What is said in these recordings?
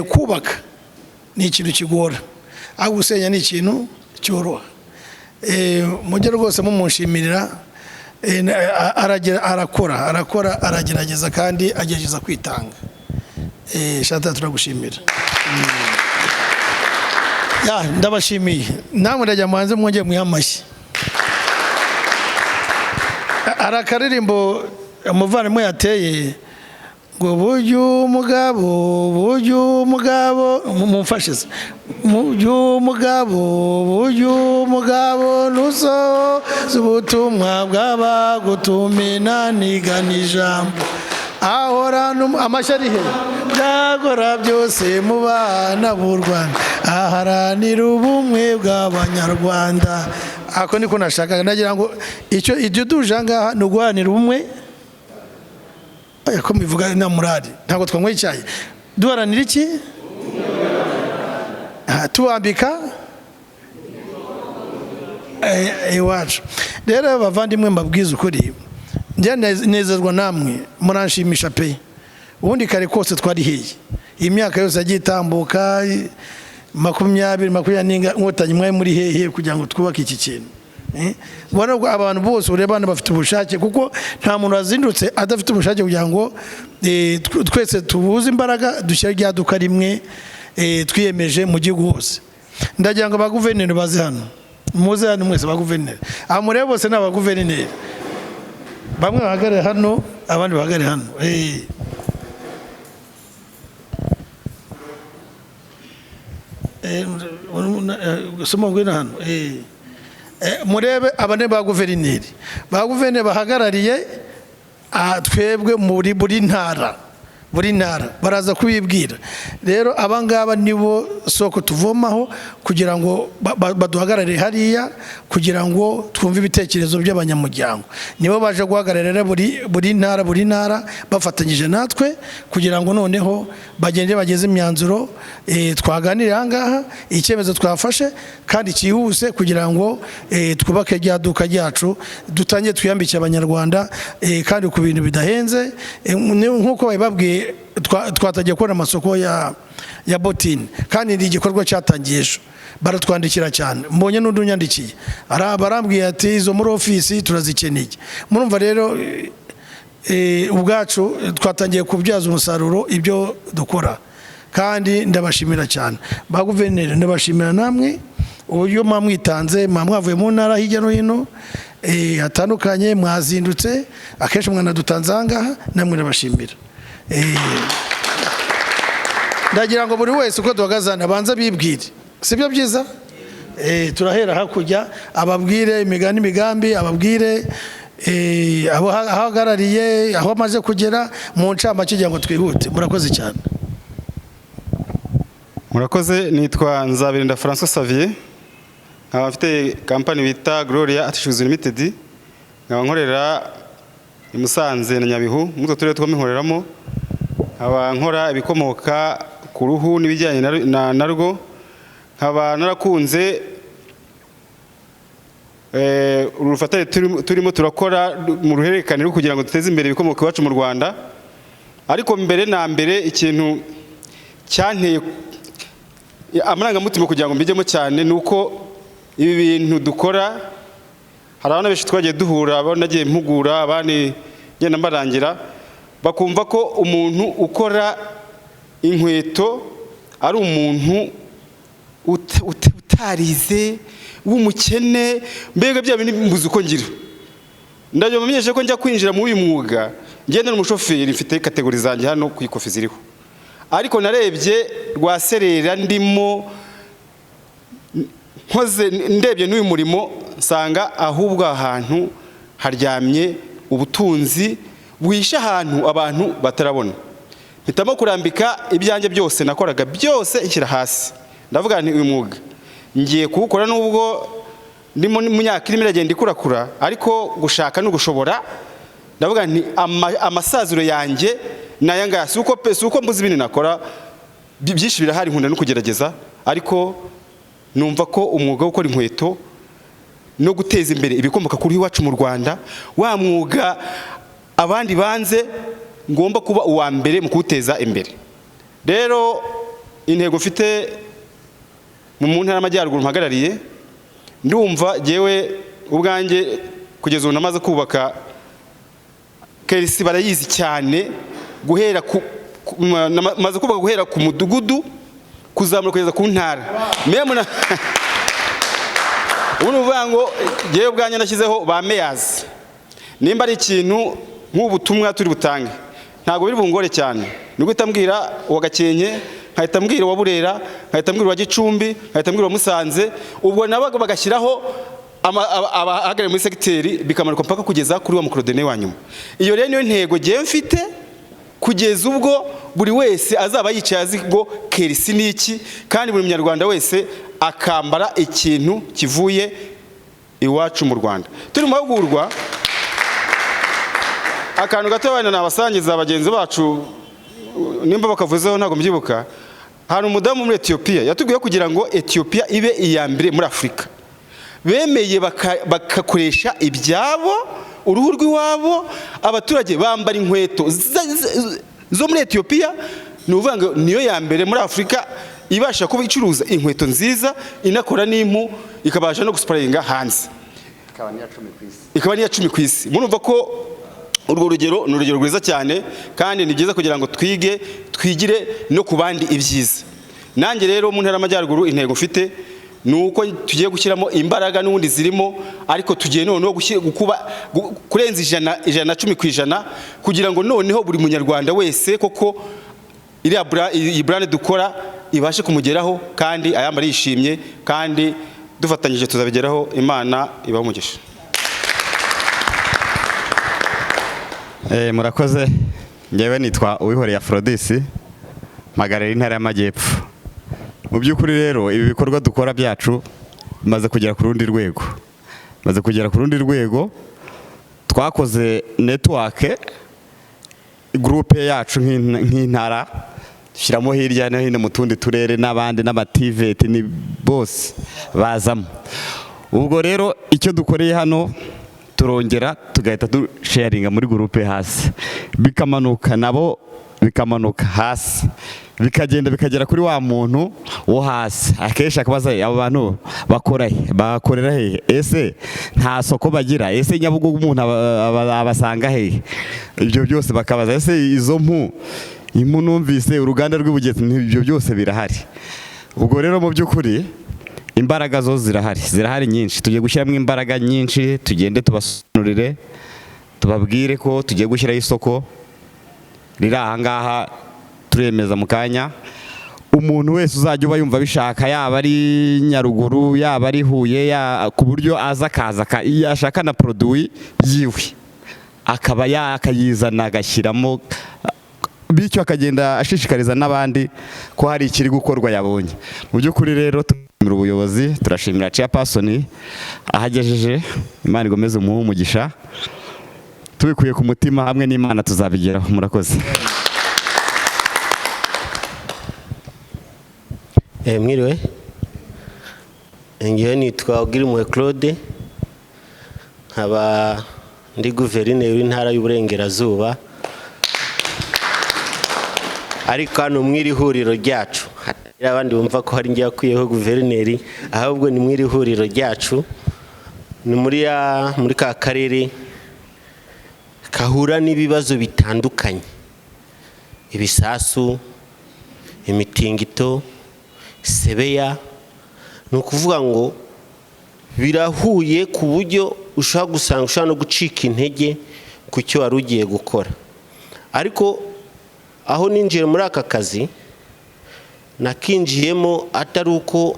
Kubaka ni ikintu kigora, aho gusenya ni ikintu cyoroha. Mujye rwose mumushimirira. Arakora, arakora, aragerageza kandi agerageza kwitanga. Chantal, turagushimira. Ya, ndabashimiye namwe. Ndajya muhanze mwongeye mwihe amashyi. Hari akaririmbo umuvandimwe yateye ngo burya umugabo, burya umugabo, mumfashe se, burya umugabo, burya umugabo nusoza ubutumwa bw'abagutumina nigana ijambo ahorana amashyi ari he byagora byose mu bana b'u Rwanda, aharanira ubumwe bw'Abanyarwanda. Ako niko nashakaga. Nagira ngo icyo ibyo duje aha ngaha ni uguharanira ubumwe. Oya, ko mbivuga na murari, ntabwo twanyweye icyayi. Duharanira iki? Ah, tubambika iwacu. Rero abavandimwe, mbabwiza ukuri, njye nezerwa namwe, muranshimisha pe. Ubundi kare kose twari hehe? Iyi myaka yose yagiye itambuka, 20, 20 n'inkotanyi, mwari muri hehe kugira ngo twubake iki kintu? Ubona ko abantu bose ureba hano bafite ubushake, kuko nta muntu wazindutse adafite ubushake kugira ngo twese tubuze imbaraga, dushyire rya duka rimwe twiyemeje mu gihugu hose. Ndagira ngo abaguverineri baze hano, muze hano mwese abaguverineri. Aha murebe bose ni abaguverineri, bamwe bahagarare hano, abandi bahagarare hano. Soma ngwino hano. Murebe aba ni ba guverineri, ba guverineri bahagarariye twebwe muri buri ntara, buri ntara baraza kubibwira. Rero abangaba nibo soko tuvomaho kugira ngo baduhagararire hariya, kugira ngo twumve ibitekerezo by'abanyamuryango. Nibo baje guhagararira buri ntara, buri ntara, bafatanyije natwe, kugira ngo noneho bagende bageze imyanzuro twaganiriye aha ngaha, icyemezo twafashe kandi cyihuse, kugira ngo twubake rya duka ryacu, dutangire twiyambike Abanyarwanda kandi ku bintu bidahenze. Nk'uko babibabwiye, twatangiye kubona amasoko ya botine, kandi ni igikorwa cyatangiye ejo. Baratwandikira cyane, mbonye n'undi unyandikiye, barambwiye ati izo muri ofisi turazikeneye. Murumva rero ubwacu twatangiye kubyaza umusaruro ibyo dukora, kandi ndabashimira cyane ba guverineri, ndabashimira namwe uburyo muba mwitanze, muba mwavuye mu ntara hirya no hino hatandukanye, mwazindutse, akenshi mwanadutanze aha ngaha, namwe ndabashimira. Ndagira ngo buri wese uko duhagaze hano abanze bibwire, sibyo byiza? Turahera hakurya, ababwire imigani, imigambi, ababwire abo ahagarariye, aho amaze kugera mu ncamake, kugira ngo twihute. Murakoze cyane. Murakoze. Nitwa Nzabirinda François Xavier, nkaba mfite kampani bita Gloria Artisans Limited, nkaba nkorera i Musanze na Nyabihu, muri utwo turere twombi nkoreramo. Nkaba nkora ibikomoka ku ruhu n'ibijyanye narwo. Nkaba narakunze uru rufatane turimo turakora mu ruhererekane rwo kugira ngo duteze imbere ibikomoka iwacu mu Rwanda. Ariko mbere na mbere, ikintu cyanteye amarangamutima kugira ngo mbijyemo cyane ni uko ibi bintu dukora, hari abana benshi twagiye duhura, abo nagiye mpugura, abandi ngenda mbarangira, bakumva ko umuntu ukora inkweto ari umuntu utarize, w'umukene, mbega bya bindi mbuze uko ngira. Ndagira bamenyeshe ko njya kwinjira muri uyu mwuga ngenda n'umushoferi, mfite catégorie zanjye hano ku ikofi ziriho, ariko narebye rwaserera ndimo nkoze, ndebye n'uyu murimo, nsanga ahubwo ahantu haryamye ubutunzi bwishe, ahantu abantu batarabona. Mpitamo kurambika ibyanjye byose nakoraga byose, nshyira hasi, ndavuga nti uyu mwuga ngiye kuwukora, nubwo ndimo mu myaka irimo iragenda ikurakura, ariko gushaka no gushobora. Ndavuga nti amasaziro yanjye ni aya ngaya. Si uko pe, si uko mbuze ibindi nakora, byinshi birahari, nkunda no kugerageza, ariko numva ko umwuga wo gukora inkweto no guteza imbere ibikomoka kuri iwacu mu Rwanda, wa mwuga abandi banze, ngomba kuba uwa mbere mu kuwuteza imbere. Rero Intego mfite mu ntara y'Amajyaruguru mpagarariye, ndumva jyewe ubwanjye kugeza ubu namaze kubaka KLC, barayizi cyane, guhera ku maze kubaka guhera ku mudugudu kuzamura kugeza ku ntara. Meme na ubu ni ukuvuga ngo jyewe ubwanjye nashyizeho ba mayors. Nimba ari ikintu nk'ubutumwa turi butange, ntabwo biri bungore cyane, ni guhita mbwira uwa Gakenke, nkahita mbwira uwa Burera, nkahita mbwira uwa Gicumbi, nkahita mbwira uwa Musanze, ubwo nabo bagashyiraho abahagarariye muri segiteri, bikamanuka mpaka kugeza kuri wa mukorodone wa nyuma. Iyo rero niyo ntego ngewe mfite, kugeza ubwo buri wese azaba yicaye azi ngo KLC ni iki, kandi buri munyarwanda wese akambara ikintu kivuye iwacu mu Rwanda. Turi mu mahugurwa, akantu gato wenda nabasangiza bagenzi bacu, nimba bakavuzeho ntabwo mbyibuka. Hari umudamu muri Etiyopiya yatubwiye, kugira ngo Etiyopiya ibe iya mbere muri Afurika, bemeye bakakoresha ibyabo, uruhu rw'iwabo, abaturage bambara inkweto zo muri Etiyopiya. Ni ukuvuga ngo niyo ya mbere muri Afurika ibasha kuba icuruza inkweto nziza, inakora n'impu, ikabasha no gusupplyinga hanze, ikaba n'iya 10 ku isi. Murumva ko urwo rugero ni urugero rwiza cyane, kandi ni byiza kugira ngo twige, twigire no ku bandi ibyiza. Nanjye rero mu ntara y'Amajyaruguru intego mfite ni uko tugiye gushyiramo imbaraga, n'ubundi zirimo, ariko tugiye noneho gukuba kurenza 100, 110%, kugira ngo noneho buri munyarwanda wese koko iriya iyi brand dukora ibashe kumugeraho, kandi ayambara yishimye, kandi dufatanyije tuzabigeraho. Imana ibahe umugisha. Murakoze. Ngewe nitwa Uwihoreye Aphrodis, mpagarariye intara y'Amajyepfo. Mu by'ukuri rero ibi bikorwa dukora byacu bimaze kugera ku rundi rwego, bimaze kugera ku rundi rwego. Twakoze network groupe yacu nk'intara, dushyiramo hirya no hino mu tundi turere n'abandi n'ama TVET, ni bose bazamo. Ubwo rero icyo dukoreye hano turongera tugahita dusharinga muri groupe hasi, bikamanuka nabo, bikamanuka hasi, bikagenda bikagera kuri wa muntu wo hasi. Akenshi akabaza: "Abo bantu bakora he? Bakorera he? Ese nta soko bagira? Ese Nyabugogo umuntu abasanga hehe?" Ibyo byose bakabaza: "Ese izo impu numvise uruganda rw'Ibugetsi?" Ibyo byose birahari. Ubwo rero mu by'ukuri imbaraga zo zirahari, zirahari nyinshi. Tugiye gushyiramo imbaraga nyinshi, tugende tubasobanurire, tubabwire ko tugiye gushyiraho isoko riri aha ngaha. Turemeza mu kanya, umuntu wese uzajya uba yumva abishaka, yaba ari Nyaruguru, yaba ari Huye, ku buryo aza akaza yashaka na produit yiwe akaba yakayizana agashyiramo, bityo akagenda ashishikariza n'abandi ko hari ikiri gukorwa yabonye. Mu by'ukuri rero turashimira ubuyobozi, turashimira chairperson ahagejeje. Imana igomeze umuhe umugisha. Tubikuye ku mutima, hamwe n'Imana tuzabigeraho. Murakoze. Mwiriwe, ngewe nitwa Ugirimpuhwe Claude, nkaba ndi guverineri w'intara y'Uburengerazuba, ariko hano mu iri huriro ryacu hari abandi bumva ko hari njye wakwiyeho guverineri, ahubwo ni mu iri huriro ryacu, ni muri ka karere kahura n'ibibazo bitandukanye: ibisasu, imitingito, sebeya. Ni ukuvuga ngo birahuye ku buryo ushobora gusanga ushobora no gucika intege ku cyo wari ugiye gukora. Ariko aho ninjiye muri aka kazi, nakinjiyemo atari uko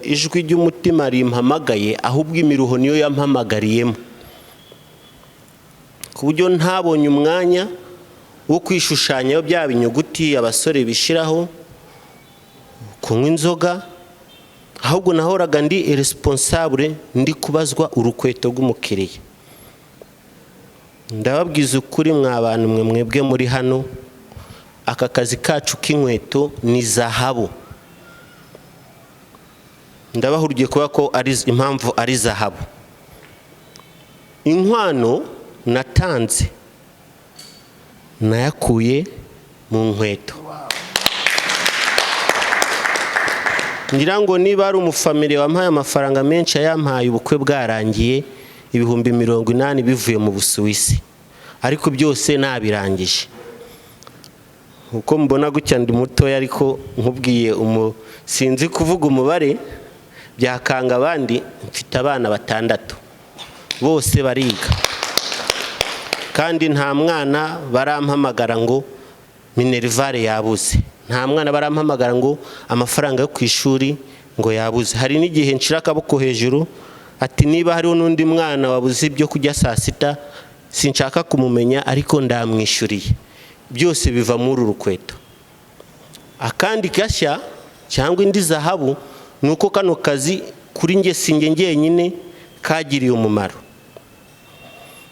ijwi ry'umutima rimpamagaye, ahubwo imiruho niyo yampamagariyemo, ku buryo ntabonye umwanya wo kwishushanyaho bya binyuguti abasore bishyiraho, kunywa inzoga, ahubwo nahoraga ndi responsable, ndi kubazwa urukweto rw'umukiriya. Ndababwiza ukuri, mwa bantu mwe mwebwe muri hano, aka kazi kacu k'inkweto ni zahabu. Ndabaha urugero kubera ko ari impamvu ari zahabu: inkwano natanze nayakuye mu nkweto. Ngira ngo niba ari umufamiliya wampaye amafaranga menshi, ayampaye ubukwe bwarangiye, 80,000 bivuye mu Busuwisi, ariko byose nabirangije. Uko mbona gutya ndi mutoya, ariko nkubwiye sinzi kuvuga umubare byakanga abandi. Mfite abana 6 bose bariga, kandi nta mwana barampamagara ngo minerval yabuze, nta mwana barampamagara ngo amafaranga yo ku ishuri ngo yabuze. Hari n'igihe nshira akaboko hejuru ati niba hariho n'undi mwana wabuze ibyo kurya saa sita, sinshaka kumumenya, ariko ndamwishyuriye. Byose biva muri uru rukweto. Akandi gashya cyangwa indi zahabu ni uko kano kazi kuri njye si njye njyenyine kagiriye umumaro.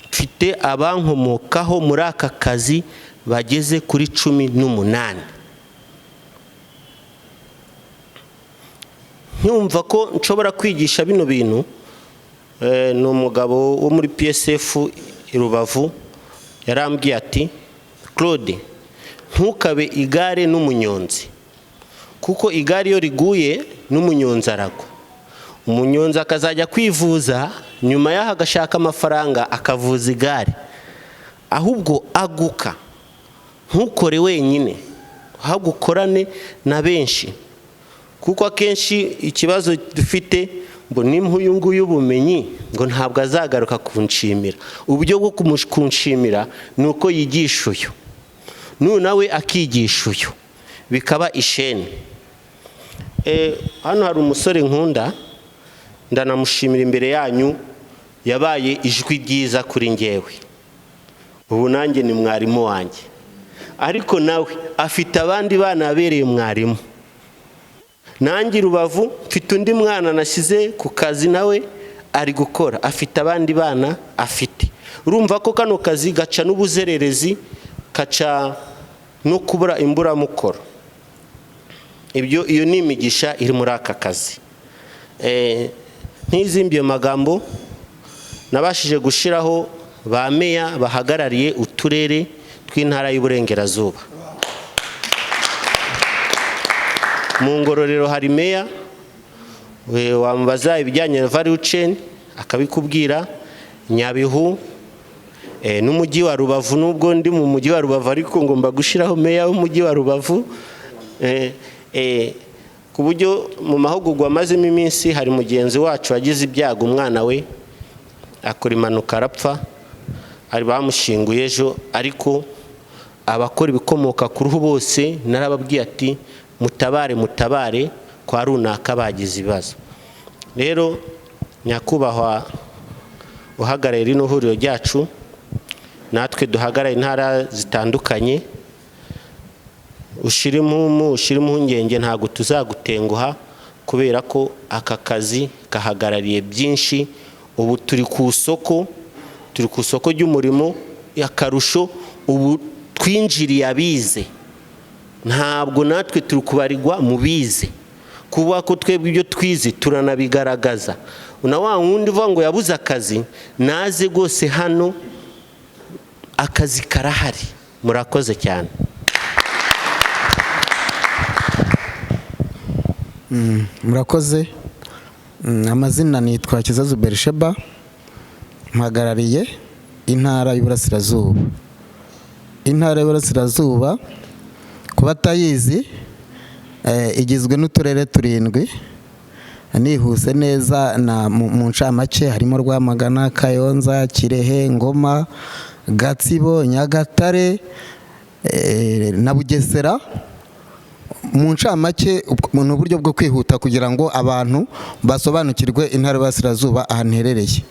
Mfite abankomokaho muri aka kazi bageze kuri 18. Nkumva ko nshobora kwigisha bino bintu. Ni umugabo wo muri PSF i Rubavu yarambwiye ati Claude, ntukabe igare n'umunyonzi, kuko igare iyo riguye n'umunyonzi aragwa. Umunyonzi akazajya kwivuza, nyuma yaho agashaka amafaranga akavuza igare. Ahubwo aguka, ntukore wenyine, ahubwo ukorane na benshi. Kuko akenshi ikibazo dufite ngo nimba uyu nguyu ubumenyi ngo ntabwo azagaruka kunshimira. Uburyo bwo kunshimira ni uko yigisha uyu, n'uyu nawe akigisha uyu, bikaba isheni. Hano hari umusore nkunda, ndanamushimira imbere yanyu, yabaye ijwi ryiza kuri njyewe. Ubu nanjye ni mwarimu wanjye, ariko nawe afite abandi bana abereye mwarimu. Nanjye Rubavu mfite undi mwana nashyize ku kazi, nawe ari gukora, afite abandi bana afite. Urumva ko kano kazi gaca n'ubuzererezi, kaca no kubura imburamukoro. Ibyo iyo ni imigisha iri muri aka kazi. Ntizimbiye magambo, nabashije gushiraho ba meya bahagarariye uturere tw'intara y'Iburengerazuba. Mu Ngororero hari meya wambaza ibijyanye na value chain akabikubwira, Nyabihu n'umujyi wa Rubavu, nubwo ndi mu mujyi wa Rubavu ariko ngomba gushiraho meya w'umujyi wa Rubavu. Ku buryo mu mahugurwa amazemo iminsi hari mugenzi wacu wagize ibyago, umwana we akora impanuka arapfa, ari bamushinguye ejo, ariko abakora ibikomoka ku ruhu bose narababwiye ati mutabare, mutabare kwa runaka bagize ibibazo. Rero nyakubahwa uhagarariye rino huriro ryacu, natwe duhagarariye intara zitandukanye, ushira impumu, ushira impungenge, ntabwo tuzagutenguha, kubera ko aka kazi kahagarariye byinshi. Ubu turi ku isoko, turi ku isoko ry'umurimo. Akarusho ubu twinjiriye abize, ntabwo natwe turi kubarirwa mu bize, kuba ko twebwe ibyo twize turanabigaragaza. Na wa wundi uvuga ngo yabuze akazi, naze rwose hano akazi karahari. Murakoze cyane. Murakoze. Amazina nitwa Kizazu Berisheba, mpagarariye intara y'Iburasirazuba. Intara y'Iburasirazuba ku batayizi, igizwe n'uturere 7. Nihuse neza na mu ncamake harimo Rwamagana, Kayonza, Kirehe, Ngoma, Gatsibo, Nyagatare na Bugesera. Mu ncamake ni uburyo bwo kwihuta kugira ngo abantu basobanukirwe intara y'Iburasirazuba ahantu iherereye.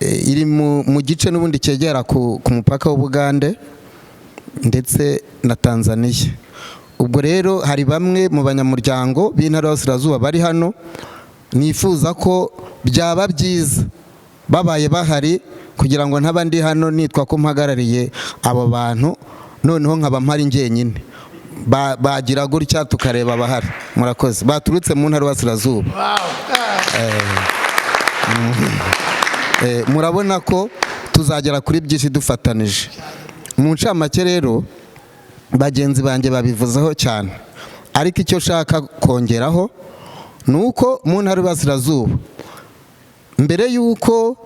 Iri mu gice n'ubundi cyegera ku mupaka w'Ubugande ndetse na Tanzania. Ubwo rero hari bamwe mu banyamuryango b'intara y'Iburasirazuba bari hano, nifuza ko byaba byiza babaye bahari kugira ngo ntaba ndi hano nitwa ko mpagarariye abo bantu, noneho nkaba mpari njyenyine. Bagira gutya tukareba abahari. Murakoze. Baturutse mu ntara y'Iburasirazuba. Murabona ko tuzagera kuri byinshi dufatanije. Mu ncamake rero bagenzi banjye babivuzeho cyane, ariko icyo nshaka kongeraho Ni uko mu Ntara y'Iburasirazuba, mbere y'uko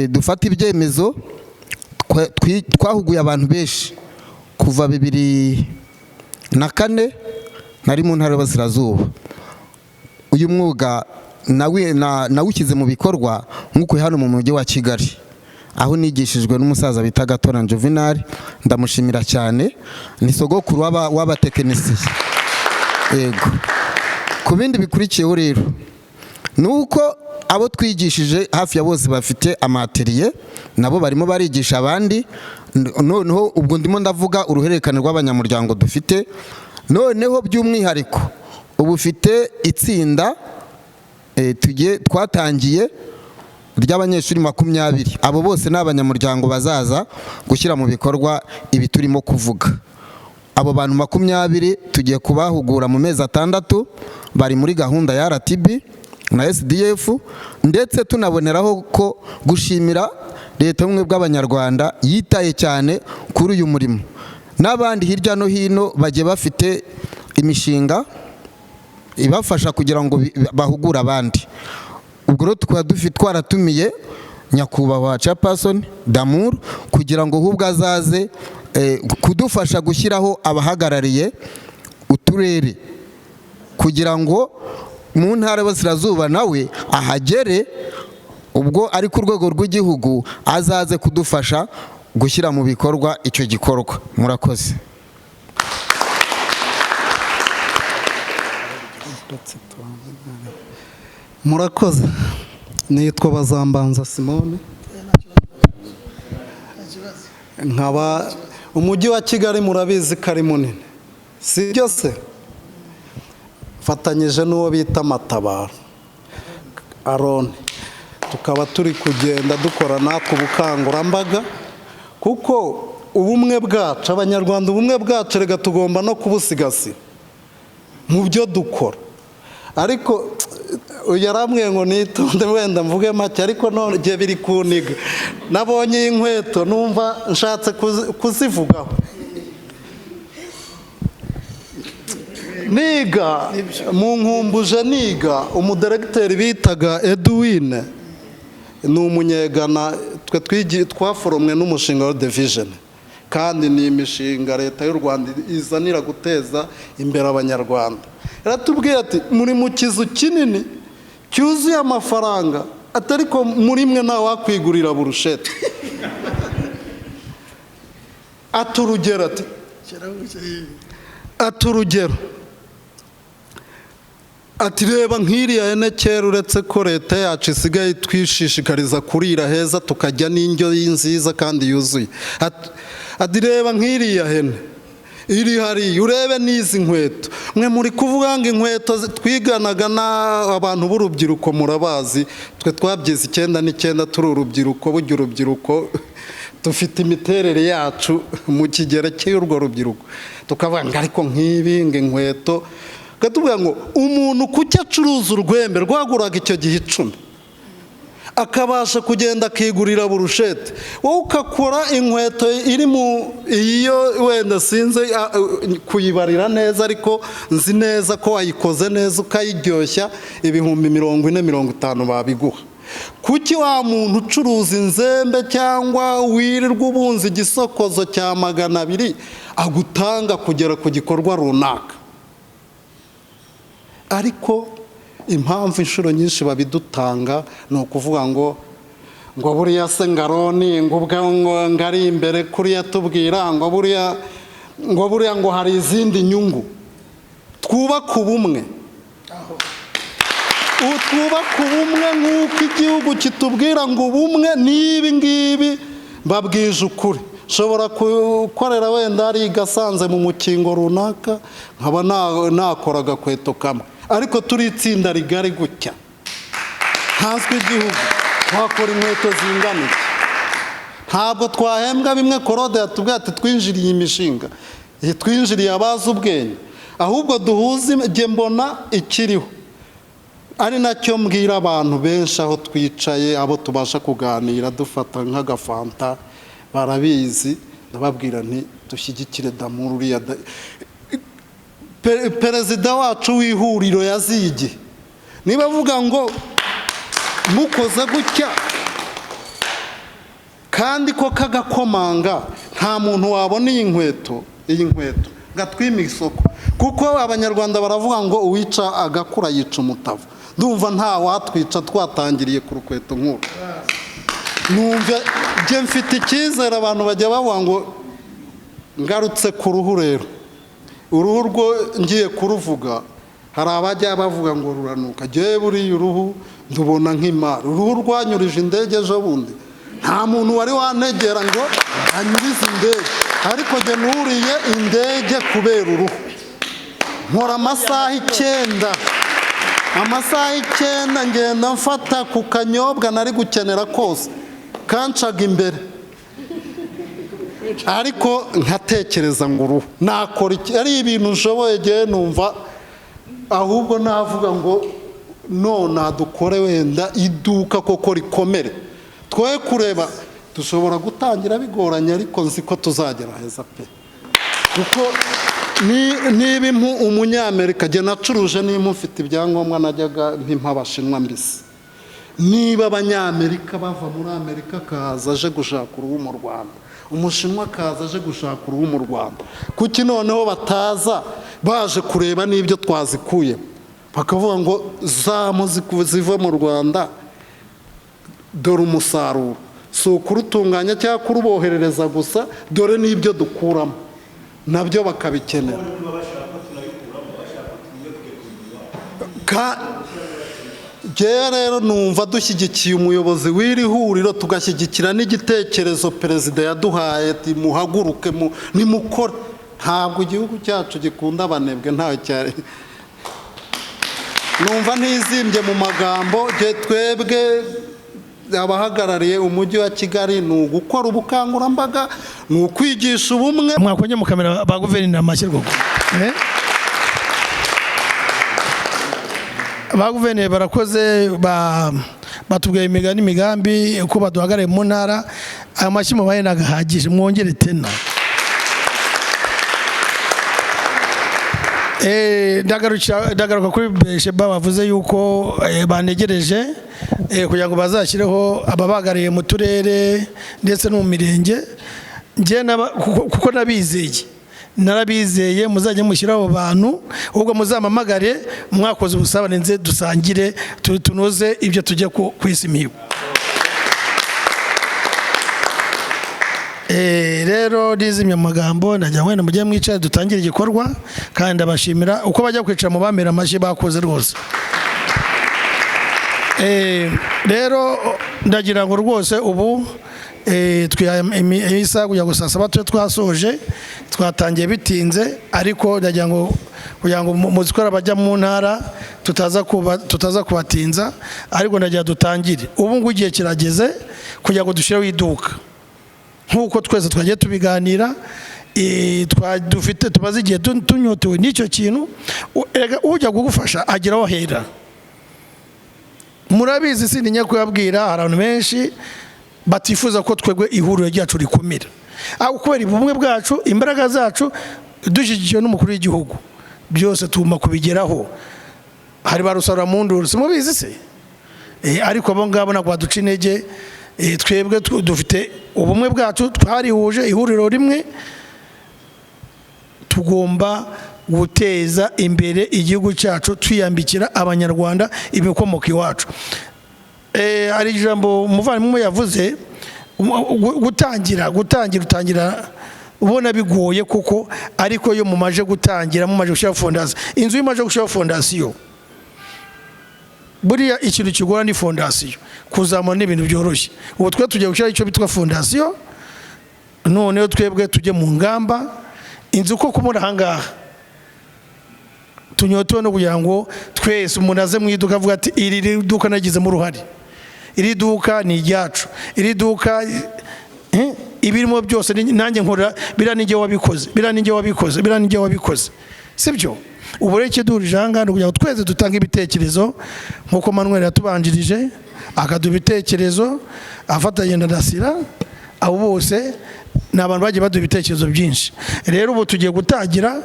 dufata ibyemezo, twahuguye abantu benshi. Kuva 2004 nari mu Ntara y'Iburasirazuba. Uyu mwuga nawushyize mu bikorwa nk'uko hano mu Mujyi wa Kigali, aho nigishijwe n'umusaza bita Gatora Juvenal. Ndamushimira cyane, ni sogokuru w'abatekinisiye. Yego. Ku bindi bikurikiyeho rero, ni uko abo twigishije hafi ya bose bafite ama atelier, nabo barimo barigisha abandi. Noneho ubwo ndimo ndavuga uruhererekane rw'abanyamuryango dufite. Noneho by'umwihariko ubu ufite itsinda tugiye twatangiye ry'abanyeshuri 20. Abo bose ni abanyamuryango bazaza gushyira mu bikorwa ibi turimo kuvuga. Abo bantu 20 tugiye kubahugura mu mezi 6. Bari muri gahunda ya RTB na SDF, ndetse tunaboneraho ko gushimira Leta y'Ubumwe bw'Abanyarwanda yitaye cyane kuri uyu murimo, n'abandi hirya no hino bagiye bafite imishinga ibafasha kugira ngo bahugure abandi. Ubwo rero tukaba dufite, twaratumiye nyakubahwa chairperson Damur kugira ngo ahubwo azaze kudufasha gushyiraho abahagarariye uturere, kugira ngo mu Ntara y'Iburasirazuba nawe ahagere. Ubwo ari ku rwego rw'igihugu, azaze kudufasha gushyira mu bikorwa icyo gikorwa. Murakoze. Murakoze. Nitwa Bazambanza Simone, nkaba Umujyi wa Kigali murabizi ko ari munini, si byo se? Mfatanyije n'uwo bita Matabaro Arone, tukaba turi kugenda dukora natwe ubukangurambaga, kuko ubumwe bwacu Abanyarwanda, ubumwe bwacu reka tugomba no kubusigasira mu byo dukora. Ariko yarambwiye ngo nitonde, wenda mvuge make, ariko none biri kuniga. Nabonye iyi nkweto numva nshatse kuzivugaho. Niga mu nkumbuje, niga umudiregiteri bitaga Edwin, ni umunyegana. Twe twaforomwe n'umushinga wa Division, kandi ni imishinga Leta y'u Rwanda izanira guteza imbere Abanyarwanda. Yaratubwiye ati: "Muri mu kizu kinini cyuzuye amafaranga, atari ko muri mwe nta wakwigurira burushete." Ati urugero, ati urugero, ati: "Reba nk'iriya hene." Kera, uretse ko leta yacu isigaye itwishishikariza kurira heza, tukajya n'indyo nziza kandi yuzuye. Ati: "Reba nk'iriya hene iri hariya, urebe n'izi nkweto. Mwe muri kuvuga ngo inkweto twiganaga n'abantu b'urubyiruko, murabazi, twe twabyize 99 turi urubyiruko. Burya urubyiruko dufite imiterere yacu mu kigero cy'urwo rubyiruko." Tukavuga ngo ariko nk'ibi, ngo inkweto, tukavuga ngo umuntu kuki acuruza urwembe rwaguraga icyo gihe 10, akabasha kugenda akigurira burushete, wowe ukakora inkweto iri mu iyo wenda sinzi kuyibarira neza, ariko nzi neza ko wayikoze neza ukayiryoshya, 40,000, 50 babiguha. Kuki wa muntu ucuruza inzembe cyangwa wirirwa ubunza igisokozo cya 200 agutanga kugera ku gikorwa runaka? Ariko impamvu inshuro nyinshi babidutanga ni ukuvuga ngo buriya se ngaroni, ngo ubwo ngo ari imbere kuriya tubwira ngo buriya ngo hari izindi nyungu. Twubake ubumwe. Ubu twubake ubumwe nk'uko igihugu kitubwira ngo ubumwe n'ibi ngibi. Mbabwije ukuri, nshobora gukorera wenda hari i Gasanze mu mukingo runaka, nkaba nakora agakweto kamwe, ariko turi itsinda rigari gutya nkanswe igihugu, twakora inkweto zingana iki? Ntabwo twahembwa bimwe. Korode yatubwiye ati: "Twinjiriye imishinga, twinjiriye abazi ubwenge." Ahubwo duhuze. Njye mbona ikiriho, ari nacyo mbwira abantu benshi aho twicaye, abo tubasha kuganira dufata nk'agafanta, barabizi, ndababwira nti: "Dushyigikire Damuru." Uriya perezida wacu w'ihuriro yaziye igihe. Niba avuga ngo mukoze gutya kandi ko kagakomanga, nta muntu wabona iyi nkweto, iyi nkweto gatwima isoko, kuko Abanyarwanda baravuga ngo uwica agakura yica umutavu. Ndumva nta watwica twatangiriye ku rukweto nk'uru. Numva njye mfite icyizere. Abantu bajya bavuga ngo ngarutse ku ruhu rero, uruhu rwo ngiye kuruvuga, hari abajya bavuga ngo ruranuka. Njyewe buriya uruhu ndubona nk'imari. Uruhu rwanyurije indege ejo bundi, nta muntu wari wantegera ngo anyurize indege, ariko njye nuriye indege kubera uruhu. Nkora amasaha 9, amasaha 9, ngenda mfata ku kanyobwa nari gukenera kose kancaga imbere, ariko nkatekereza ngo uruhu nakora iki? Ari ibintu nshoboye. Ngewe numva ahubwo navuga ngo none dukore wenda iduka koko rikomere, twoye kureba. Dushobora gutangira bigoranye, ariko nzi ko tuzagera heza pe, kuko niba impu umunyamerika, njye nacuruje n'impu mfite ibyangombwa, najyaga mpimpa Abashinwa mbisi. Niba Abanyamerika bava muri Amerika akaza aje gushaka uruhu mu Rwanda, Umushinwa akaza aje gushaka uruhu mu Rwanda, kuki noneho bataza baje kureba n'ibyo twazikuye, bakavuga ngo za mpu ziva mu Rwanda, dore umusaruro? Si ukurutunganya cyangwa kuruboherereza gusa, dore n'ibyo dukuramo nabyo bakabikenera. Njyewe rero numva dushyigikiye umuyobozi w'iri huriro, tugashyigikira n'igitekerezo perezida yaduhaye ati muhaguruke nimukore. Ntabwo igihugu cyacu gikunda abanebwe, ntawe cyari. Numva ntizimbye mu magambo. Njye twebwe abahagarariye umujyi wa Kigali ni ugukora ubukangurambaga, ni ukwigisha ubumwe. Mwakongera mukamera ba guverineri amashyi rwose. Ba guverineri barakoze, batubwiye imigani imigambi uko baduhagarariye mu ntara. Aya mashyi mubaye nagahagije, mwongere tena. Ndagaruka kuri Sheba bavuze yuko banegereje kugira ngo bazashyireho ababagariye mu turere ndetse no mu mirenge. Njye kuko nabizeye, narabizeye, muzajye mushyiraho abo bantu, ahubwo muzamamagare mwakoze ubusabane, nze dusangire tunoze ibyo tujye kwesa imihigo. Rero nizimye amagambo, ndagira ngo wenda mujye mwicare dutangire igikorwa, kandi ndabashimira uko bajya kwicara mu bamera amashyi bakoze rwose. Rero ndagira ngo rwose ubu twihaye isaha kugira ngo saa saba tube twasoje. Twatangiye bitinze, ariko ndagira ngo kugira ngo muzikora abajya mu ntara tutaza kubatinza, ariko ndagira dutangire ubu ngubu, igihe kirageze kugira ngo dushyireho iduka nk'uko twese twagiye tubiganira. Dufite tumaze igihe tunyotewe n'icyo kintu. Erega ujya kugufasha agira aho ahera. Murabizi, sintinya kuyabwira, hari abantu benshi batifuza ko twebwe ihuriro ryacu rikomera, ariko kubera ubumwe bwacu, imbaraga zacu, dushyigikiwe n'umukuru w'igihugu, byose tugomba kubigeraho. Hari ba rusarura simubizi se? Ariko abo ngabo ntabwo baduca intege. Twebwe dufite ubumwe bwacu, twarihuje ihuriro rimwe, tugomba guteza imbere igihugu cyacu, twiyambikira Abanyarwanda ibikomoka iwacu. Hari ijambo umuvandimwe yavuze, gutangira utangira ubona bigoye kuko, ariko iyo mumaje gutangira, mumaje gushyiraho fondasiyo, inzu iyo imaze gushyiraho fondasiyo, buriya ikintu kigora ni fondasiyo, kuzamura ni ibintu byoroshye. Ubu twe tugiye gushyiraho icyo bitwa fondasiyo, noneho twebwe tujye mu ngamba. Inzu ko kubona ahangaha tunyotewe no kugira ngo twese umuntu aze mu iduka avuga ati iri duka nagizemo uruhare, iri duka ni iryacu, iri duka ibirimo byose nanjye nkora, biriya ni njye wabikoze, biriya ni njye wabikoze, biriya ni njye wabikoze, sibyo? Ubu rero ikiduhurije aha ngaha ni ukugira ngo twese dutange ibitekerezo nk'uko Manuel yatubanjirije akaduha ibitekerezo afatanya na Dasira. Abo bose ni abantu bagiye baduha ibitekerezo byinshi. Rero ubu tugiye gutangira,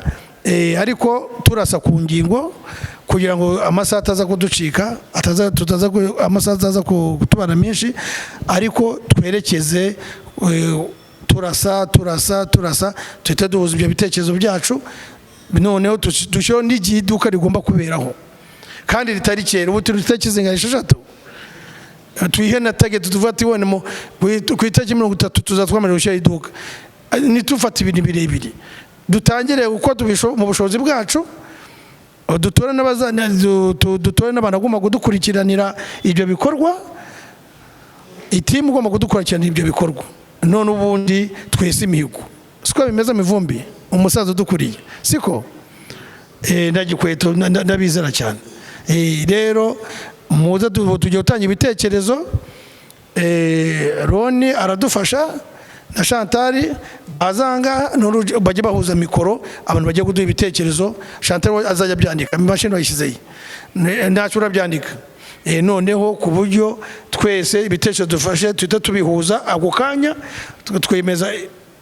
ariko turasa ku ngingo. Kugira ngo amasaha ataza kuducika, ataza tutaza amasaha ataza kutubana menshi, ariko twerekeze turasa turasa turasa, tuhite duhuza ibyo bitekerezo byacu, noneho dushyireho n'igihe iduka rigomba kuberaho kandi ritari kera. Ubu turi itariki zingana? 6. Twihe na target, tuvuga ati wenda ku itariki 30 tuzatwamara gushyira iduka. Ntitufate ibintu birebire, dutangire uko mu bushobozi bwacu, dutore n'abantu bagomba kudukurikiranira ibyo bikorwa, i team igomba kudukurikiranira ibyo bikorwa. None ubundi twese imihigo, siko bimeze? Mivumbi, umusaza udukuriye, siko? Na Gikweto, ndabizera cyane. Rero muze tugiye gutanga ibitekerezo. Roni aradufasha na Chantal azanga bajye bahuza mikoro, abantu bajye kuduha ibitekerezo. Chantal we azajya abyandika, imashini bayishyizeyo. Ntacyo urabyandika. Noneho ku buryo twese ibitekerezo dufashe tuhita tubihuza ako kanya, twemeza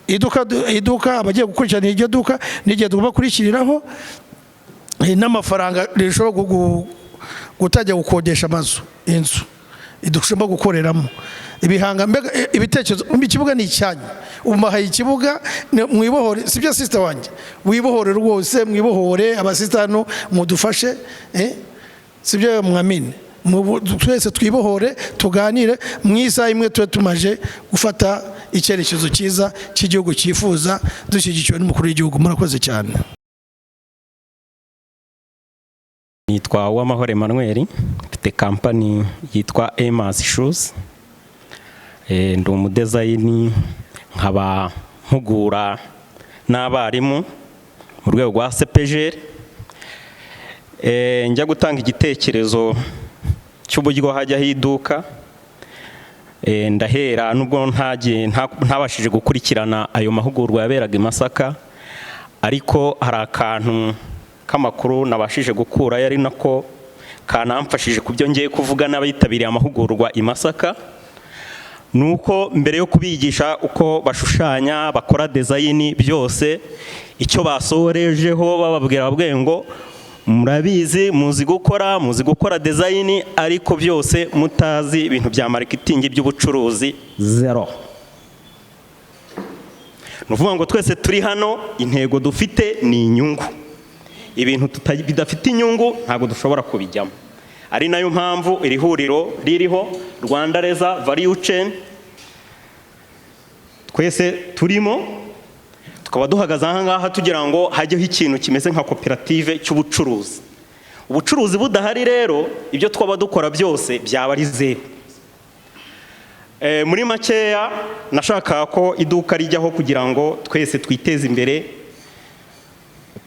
iduka, abagiye gukurikirana iryo duka n'igihe tugomba kurishyiriraho, n'amafaranga rishobora gutangira gukodesha amazu, inzu dushobora gukoreramo ibihanga. Mbega ibitekerezo, ikibuga ni icyanyu. Ubu mbahaye ikibuga, mwibohore. Sibyo, sister wanjye? Wibohore rwose, mwibohore. Aba sister hano mudufashe, sibyo mwamine? Twese twibohore, tuganire mu isaha imwe, tube tumaje gufata icyerekezo cyiza cy'igihugu cyifuza, dushyigikiwe n'umukuru w'igihugu. Murakoze cyane. Nitwa Uwamahoro Emmanuel, mfite company yitwa Emas Shoes. Ndi umu designer, nkaba mpugura n'abarimu mu rwego rwa CPGL. Njya gutanga igitekerezo cy'uburyo hajyaho iduka. Ndahera nubwo ntagiye ntabashije gukurikirana ayo mahugurwa yaberaga i Masaka, ariko hari akantu k'amakuru nabashije gukura, ari nako kanamfashije ku byo ngiye kuvuga n'abitabiriye amahugurwa i Masaka. Ni uko mbere yo kubigisha uko bashushanya, bakora design, byose icyo basorejeho bababwira, babwiye ngo murabizi, muzi gukora design, ariko byose mutazi ibintu bya marketing, by'ubucuruzi, zero. Ni ukuvuga ngo twese turi hano intego dufite ni inyungu. Ibintu bidafite inyungu ntabwo dushobora kubijyamo, ari nayo mpamvu iri huriro ririho, Rwanda Leather Value Chain, twese turimo, tukaba duhagaze aha ngaha tugira ngo hajyeho ikintu kimeze nka koperative cy'ubucuruzi. Ubucuruzi budahari rero, ibyo twaba dukora byose byaba ari zeru. Muri makeya, nashakaga ko iduka rijyaho kugira ngo twese twiteze imbere,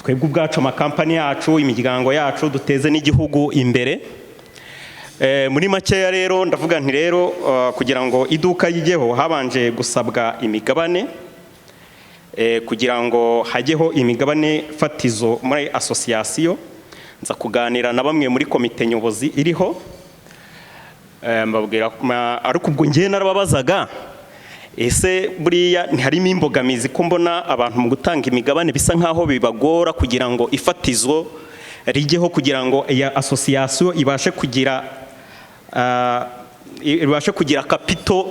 twebwe ubwacu, amakampani yacu, imiryango yacu, duteze n'igihugu imbere. Muri makeya rero ndavuga nti rero kugira ngo iduka rijyeho habanje gusabwa imigabane, kugira ngo hajyeho imigabane fatizo muri association. Nza kuganira na bamwe muri komite nyobozi iriho, mbabwira ariko ubwo ngiye narababazaga: ese buriya ntiharimo imbogamizi ko mbona abantu mu gutanga imigabane bisa nkaho bibagora, kugira ngo ifatizo rijyeho, kugira ngo iya association ibashe kugira capital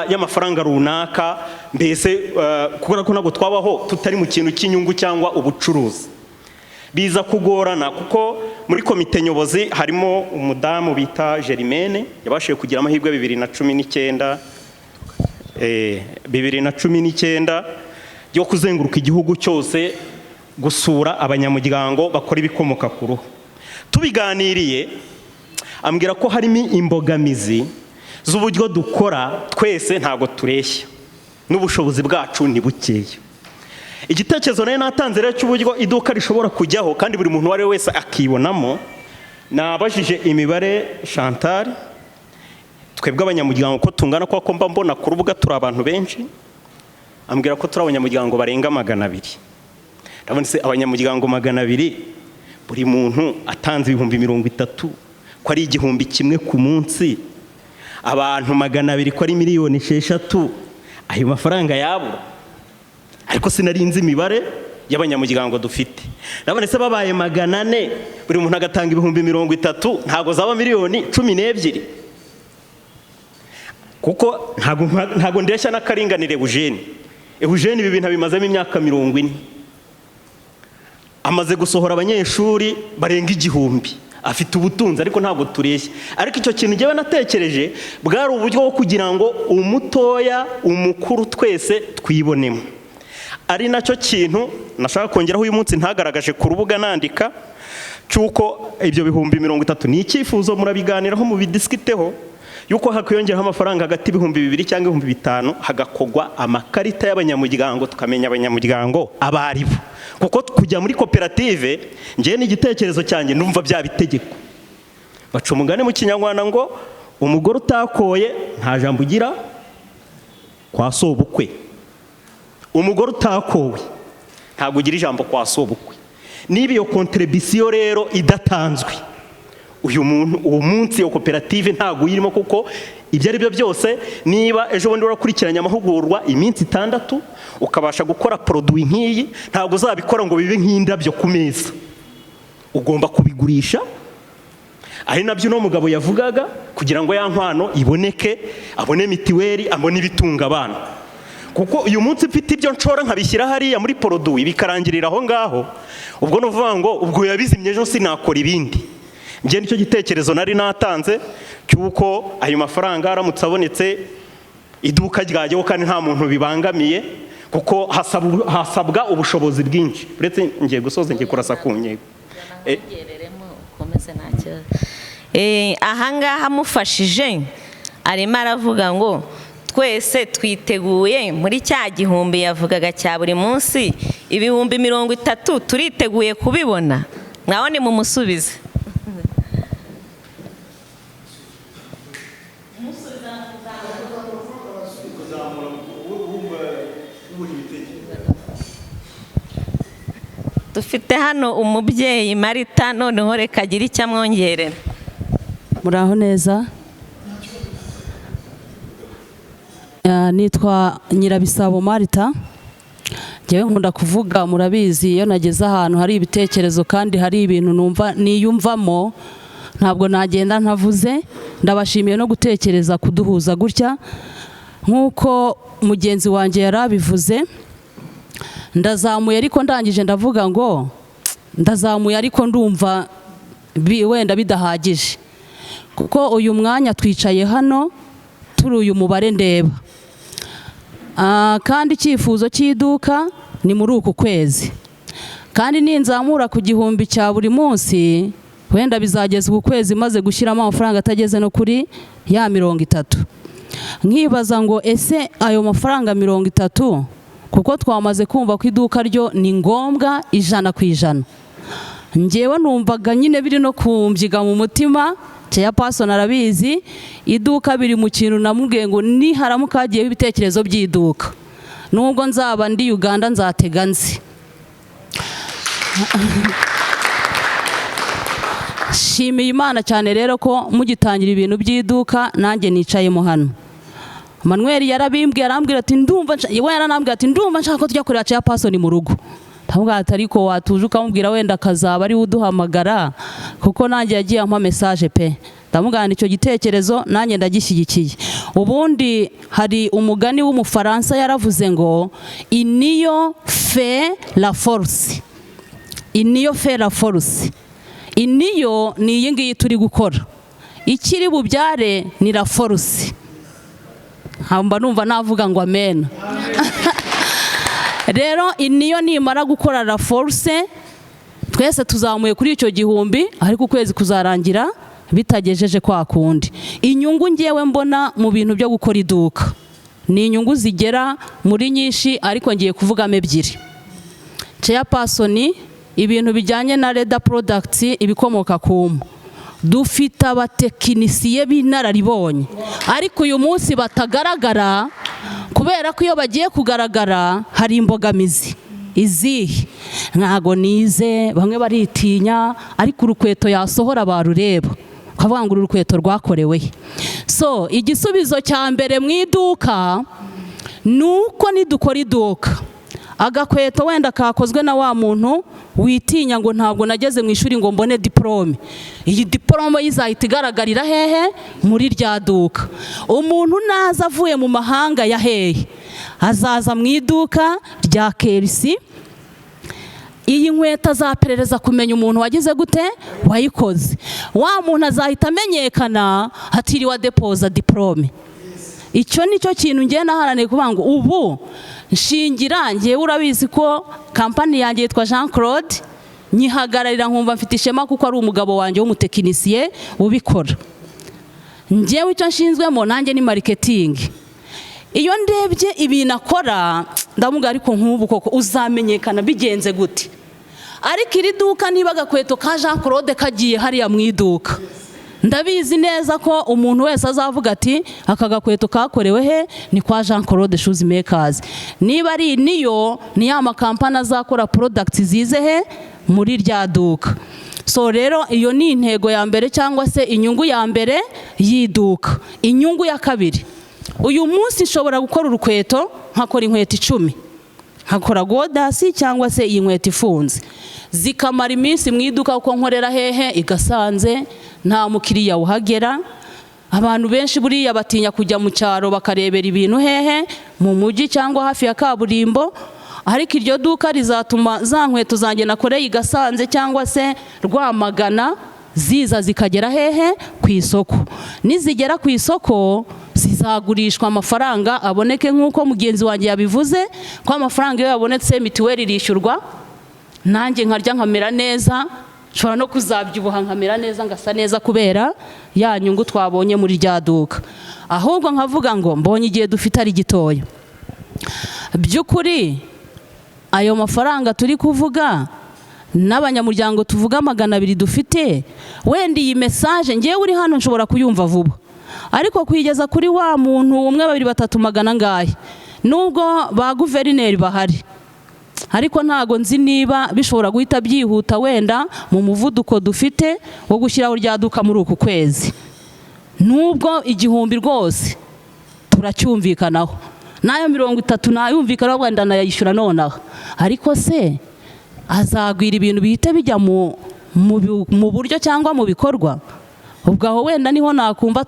y'amafaranga runaka, mbese kubera ko ntabwo twabaho tutari mu kintu cy'inyungu cyangwa ubucuruzi? Biza kugorana kuko muri komite nyobozi harimo umudamu bita Germaine, yabashije kugira amahirwe 2019, 2019 yo kuzenguruka igihugu cyose gusura abanyamuryango bakora ibikomoka ku ruhu. Tubiganiriye ambwira ko harimo imbogamizi z'uburyo dukora, twese ntabwo tureshya n'ubushobozi bwacu ni bukeya. Igitekerezo nayo natanze rero cy'uburyo iduka rishobora kujyaho kandi buri muntu uwo ari we wese akibonamo, nabajije imibare Chantal, twebwe abanyamuryango ko tungana, kuko mba mbona ku rubuga turi abantu benshi. Ambwira ko turi abanyamuryango barenga 200. Ndabona se abanyamuryango 200, buri muntu atanze 30,000, ko ari 1000 ku munsi, abantu 200 ko ari miliyoni 6, ayo mafaranga yabura? Ariko sinari nzi imibare. y'abanyamuryango dufite. Nabone se babaye 400, buri muntu agatanga 30,000, ntago zaba 12 miliyoni? Kuko ntago ndeshya n'akaringanire. Eugene ibi bintu abimazemo imyaka 40, amaze gusohora abanyeshuri barenga 1000, afite ubutunzi, ariko ntabwo tureshya. Ariko icyo kintu njyewe natekereje bwari uburyo bwo kugira ngo umutoya, umukuru, twese twibonemo. Ari nacyo kintu nashaka kongeraho uyu munsi ntagaragaje ku rubuga nandika, cy'uko ibyo 30,000 ni icyifuzo, murabiganiraho, mubidiscuteho, yuko hakwiyongeraho amafaranga hagati y'2,000 cyangwa 5,000, hagakogwa amakarita y'abanyamuryango, tukamenya abanyamuryango abo ari bo. Kuko kujya muri koperative, ngewe n'igitekerezo cyanjye ndumva byaba itegeko. Baca umugani mu Kinyarwanda ngo umugore utakoye nta jambo ugira kwa sobukwe. Umugore utakowe ntabwo ugira ijambo kwa sobukwe. Niba iyo contribution rero idatanzwe uyu muntu uwo munsi, iyo koperative ntabwo uyirimo. Kuko ibyo ari byo byose, niba ejo bundi warakurikiranye amahugurwa iminsi 6, ukabasha gukora produit nk'iyi, ntabwo uzabikora ngo bibe nk'indabyo ku meza, ugomba kubigurisha. Ari nabyo uno mugabo yavugaga, kugira ngo ya nkwano iboneke, abone mitiweli, abone ibitunga abana. Kuko uyu munsi mfite ibyo nshora nkabishyira hariya muri produit, bikarangirira aho ngaho, ubwo ni ukuvuga ngo ubwo yabizimye, ejo sinakora ibindi. Njye nicyo gitekerezo nari natanze, cy'uko ayo mafaranga aramutse abonetse, iduka ryajyaho, kandi nta muntu bibangamiye, kuko hasabwa ubushobozi bwinshi. Uretse ngiye gusoza, ngiye kurasa ku ntego. Nkongereremo, ukomeze, nta kibazo. Ahangaha amufashije, arimo aravuga ngo twese twiteguye muri cya gihumbi yavugaga cya buri munsi, 30,000, turiteguye kubibona? Mwaho ni mumusubize. Dufite hano umubyeyi Marita, noneho reka agire icyo amwongerera. Muraho neza. Nitwa Nyirabisabo Marita. Njyewe nkunda kuvuga, murabizi, iyo nageze ahantu hari ibitekerezo kandi hari ibintu numva niyumvamo, ntabwo nagenda ntavuze. Ndabashimiye no gutekereza kuduhuza gutya. Nk'uko mugenzi wanjye yari abivuze, ndazamuye, ariko ndangije ndavuga ngo ndazamuye, ariko ndumva wenda bidahagije, kuko uyu mwanya twicaye hano turi uyu mubare ndeba. Kandi icyifuzo cy'iduka ni muri uku kwezi, kandi ninzamura ku gihumbi cya buri munsi, wenda bizageza uku kwezi maze gushyiramo amafaranga atageze no kuri ya 30. Nkibaza ngo ese ayo mafaranga 30, kuko twamaze kumva ko iduka ryo ni ngombwa 100%, njyewe numvaga nyine biri no kumbyiga mu mutima. Chairperson arabizi, iduka biri mu kintu namubwiye ngo niharamuka hagiyeho ibitekerezo by'iduka, nubwo nzaba ndi Uganda nzatega nzi. Shimiye Imana cyane rero ko mugitangira ibintu by'iduka nanjye nicayemo hano. Manuel yarabimbwiye, arambwira ati ndumva we yaranambwiye ati ndumva nshaka ko tujya kureba chairperson mu rugo. Ndamubwira ati ariko watuje ukamubwira, wenda akazaba ari we uduhamagara, kuko nanjye yagiye ampa message pe. Ndamubwira nti icyo gitekerezo nanjye ndagishyigikiye. Ubundi hari umugani w'Umufaransa yaravuze ngo "L'union fait la force", "L'union fait la force". L'union ni iyi ngiyi turi gukora, ikiri bubyare ni la force. Mba numva navuga ngo amen. Rero l'union nimara gukora la force, twese tuzamuye kuri icyo gihumbi, ariko ukwezi kuzarangira bitagejeje kwa kundi. Inyungu ngewe mbona mu bintu byo gukora iduka ni inyungu zigera muri nyinshi, ariko ngiye kuvugamo ebyiri. Chairperson, ibintu bijyanye na leather products, ibikomoka ku mpu, dufite abatekinisiye b'inararibonye, ariko uyu munsi batagaragara, kubera ko iyo bagiye kugaragara hari imbogamizi. Izihe? Ntago nize, bamwe baritinya, ariko urukweto yasohora barureba ukavuga ngo uru rukweto rwakorewe he? So igisubizo cya mbere mu iduka ni uko nidukora iduka Agakweto wenda kakozwe na wa muntu witinya ngo ntabwo nageze mu ishuri ngo mbone diporome, iyi diporome izahita igaragarira hehe? Muri rya duka. Umuntu naza avuye mu mahanga ya hehe, azaza mu iduka rya Kerisi, iyi nkweto azaperereza kumenya umuntu wagize gute, wayikoze. Wa muntu azahita amenyekana atiriwe adepoza diporome. Icyo ni cyo kintu ngiye naharaniye kuvuga ngo ubu nshingira ngewe. Urabizi ko kampani yanjye yitwa Jean Claude, nyihagararira nkumva mfite ishema kuko ari umugabo wanjye w'umutekinisiye ubikora. Ngewe icyo nshinzwemo nanjye ni marketing. Iyo ndebye ibintu akora ndamuga, ariko nk'ubu koko uzamenyekana bigenze gute? Ariko iri duka, niba agakweto ka Jean Claude kagiye hariya mu iduka, ndabizi neza ko umuntu wese azavuga ati aka gakweto kakorewe he? Ni kwa Jean Claude Shoes Makers. Niba ari niyo ni ya makampani azakora products zize he? Muri rya duka. So rero iyo ni intego ya mbere cyangwa se inyungu ya mbere y'iduka. Inyungu ya kabiri, uyu munsi nshobora gukora urukweto, nkakora inkweto 10, nkakora godasi cyangwa se iyi nkweto ifunze, zikamara iminsi mu iduka kuko nkorera hehe? I Gasanze, nta mukiriya uhagera. Abantu benshi buriya batinya kujya mu cyaro bakarebera ibintu hehe? Mu mujyi cyangwa hafi ya kaburimbo. Ariko iryo duka rizatuma za nkweto zanjye nakoreye i Gasanze cyangwa se Rwamagana ziza zikagera hehe? Ku isoko. Nizigera ku isoko zizagurishwa, amafaranga aboneke, nk'uko mugenzi wanjye yabivuze ko amafaranga iyo yabonetse mituweli irishyurwa, nanjye nkarya nkamera neza, nshobora no kuzabyibuha nkamera neza, ngasa neza kubera ya nyungu twabonye muri rya duka. Ahubwo nkavuga ngo mbonye igihe dufite ari gitoya, by'ukuri ayo mafaranga turi kuvuga n'abanyamuryango tuvuga 200 dufite, wenda iyi message ngewe uri hano nshobora kuyumva vuba, ariko kuyigeza kuri wa muntu umwe, babiri, batatu, magana angahe, nubwo ba guverineri bahari, ariko ntago nzi niba bishobora guhita byihuta wenda mu muvuduko dufite wo gushyiraho rya duka muri uku kwezi. Nubwo 1000 rwose turacyumvikanaho, n'ayo 30 nayumvikanaho, wenda nayishyura nonaha, ariko se azagwira ibintu bihita bijya mu buryo cyangwa mu bikorwa? Ubwo aho wenda niho nakumva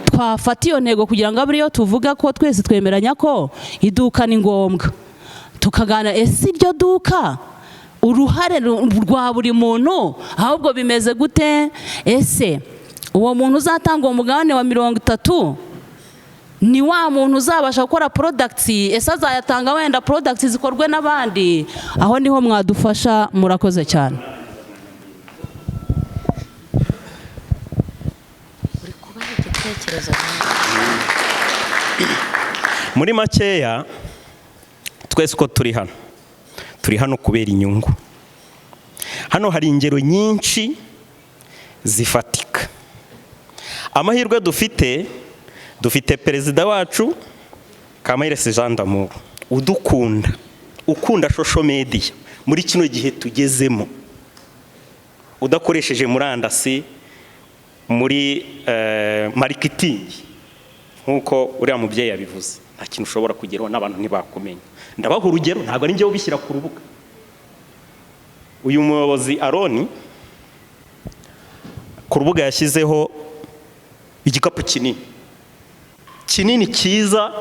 twafata iyo ntego kugira ngo abe ariyo tuvuga ko twese twemeranya ko iduka ni ngombwa, tukaganira ese iryo duka uruhare rwa buri muntu ahubwo bimeze gute? Ese uwo muntu uzatanga uwo mugabane wa 30 ni wa muntu uzabasha gukora products? Ese azayatanga wenda products zikorwe n'abandi? Aho niho mwadufasha. Murakoze cyane. Uri kubaha igitekerezo. Muri makeya, twese uko turi hano, turi hano kubera inyungu. Hano hari ingero nyinshi zifatika. Amahirwe dufite, dufite perezida wacu Kamayiresi Jean d'Amour udukunda, ukunda social media muri kino gihe tugezemo, udakoresheje murandasi muri marketing nk'uko uriya mubyeyi yabivuze, nta kintu ushobora kugeraho n'abantu ntibakumenya. Ndabaha urugero, ntabwo ari njyewe ubishyira ku rubuga. Uyu muyobozi Aroni ku rubuga yashyizeho igikapu kinini kinini cyiza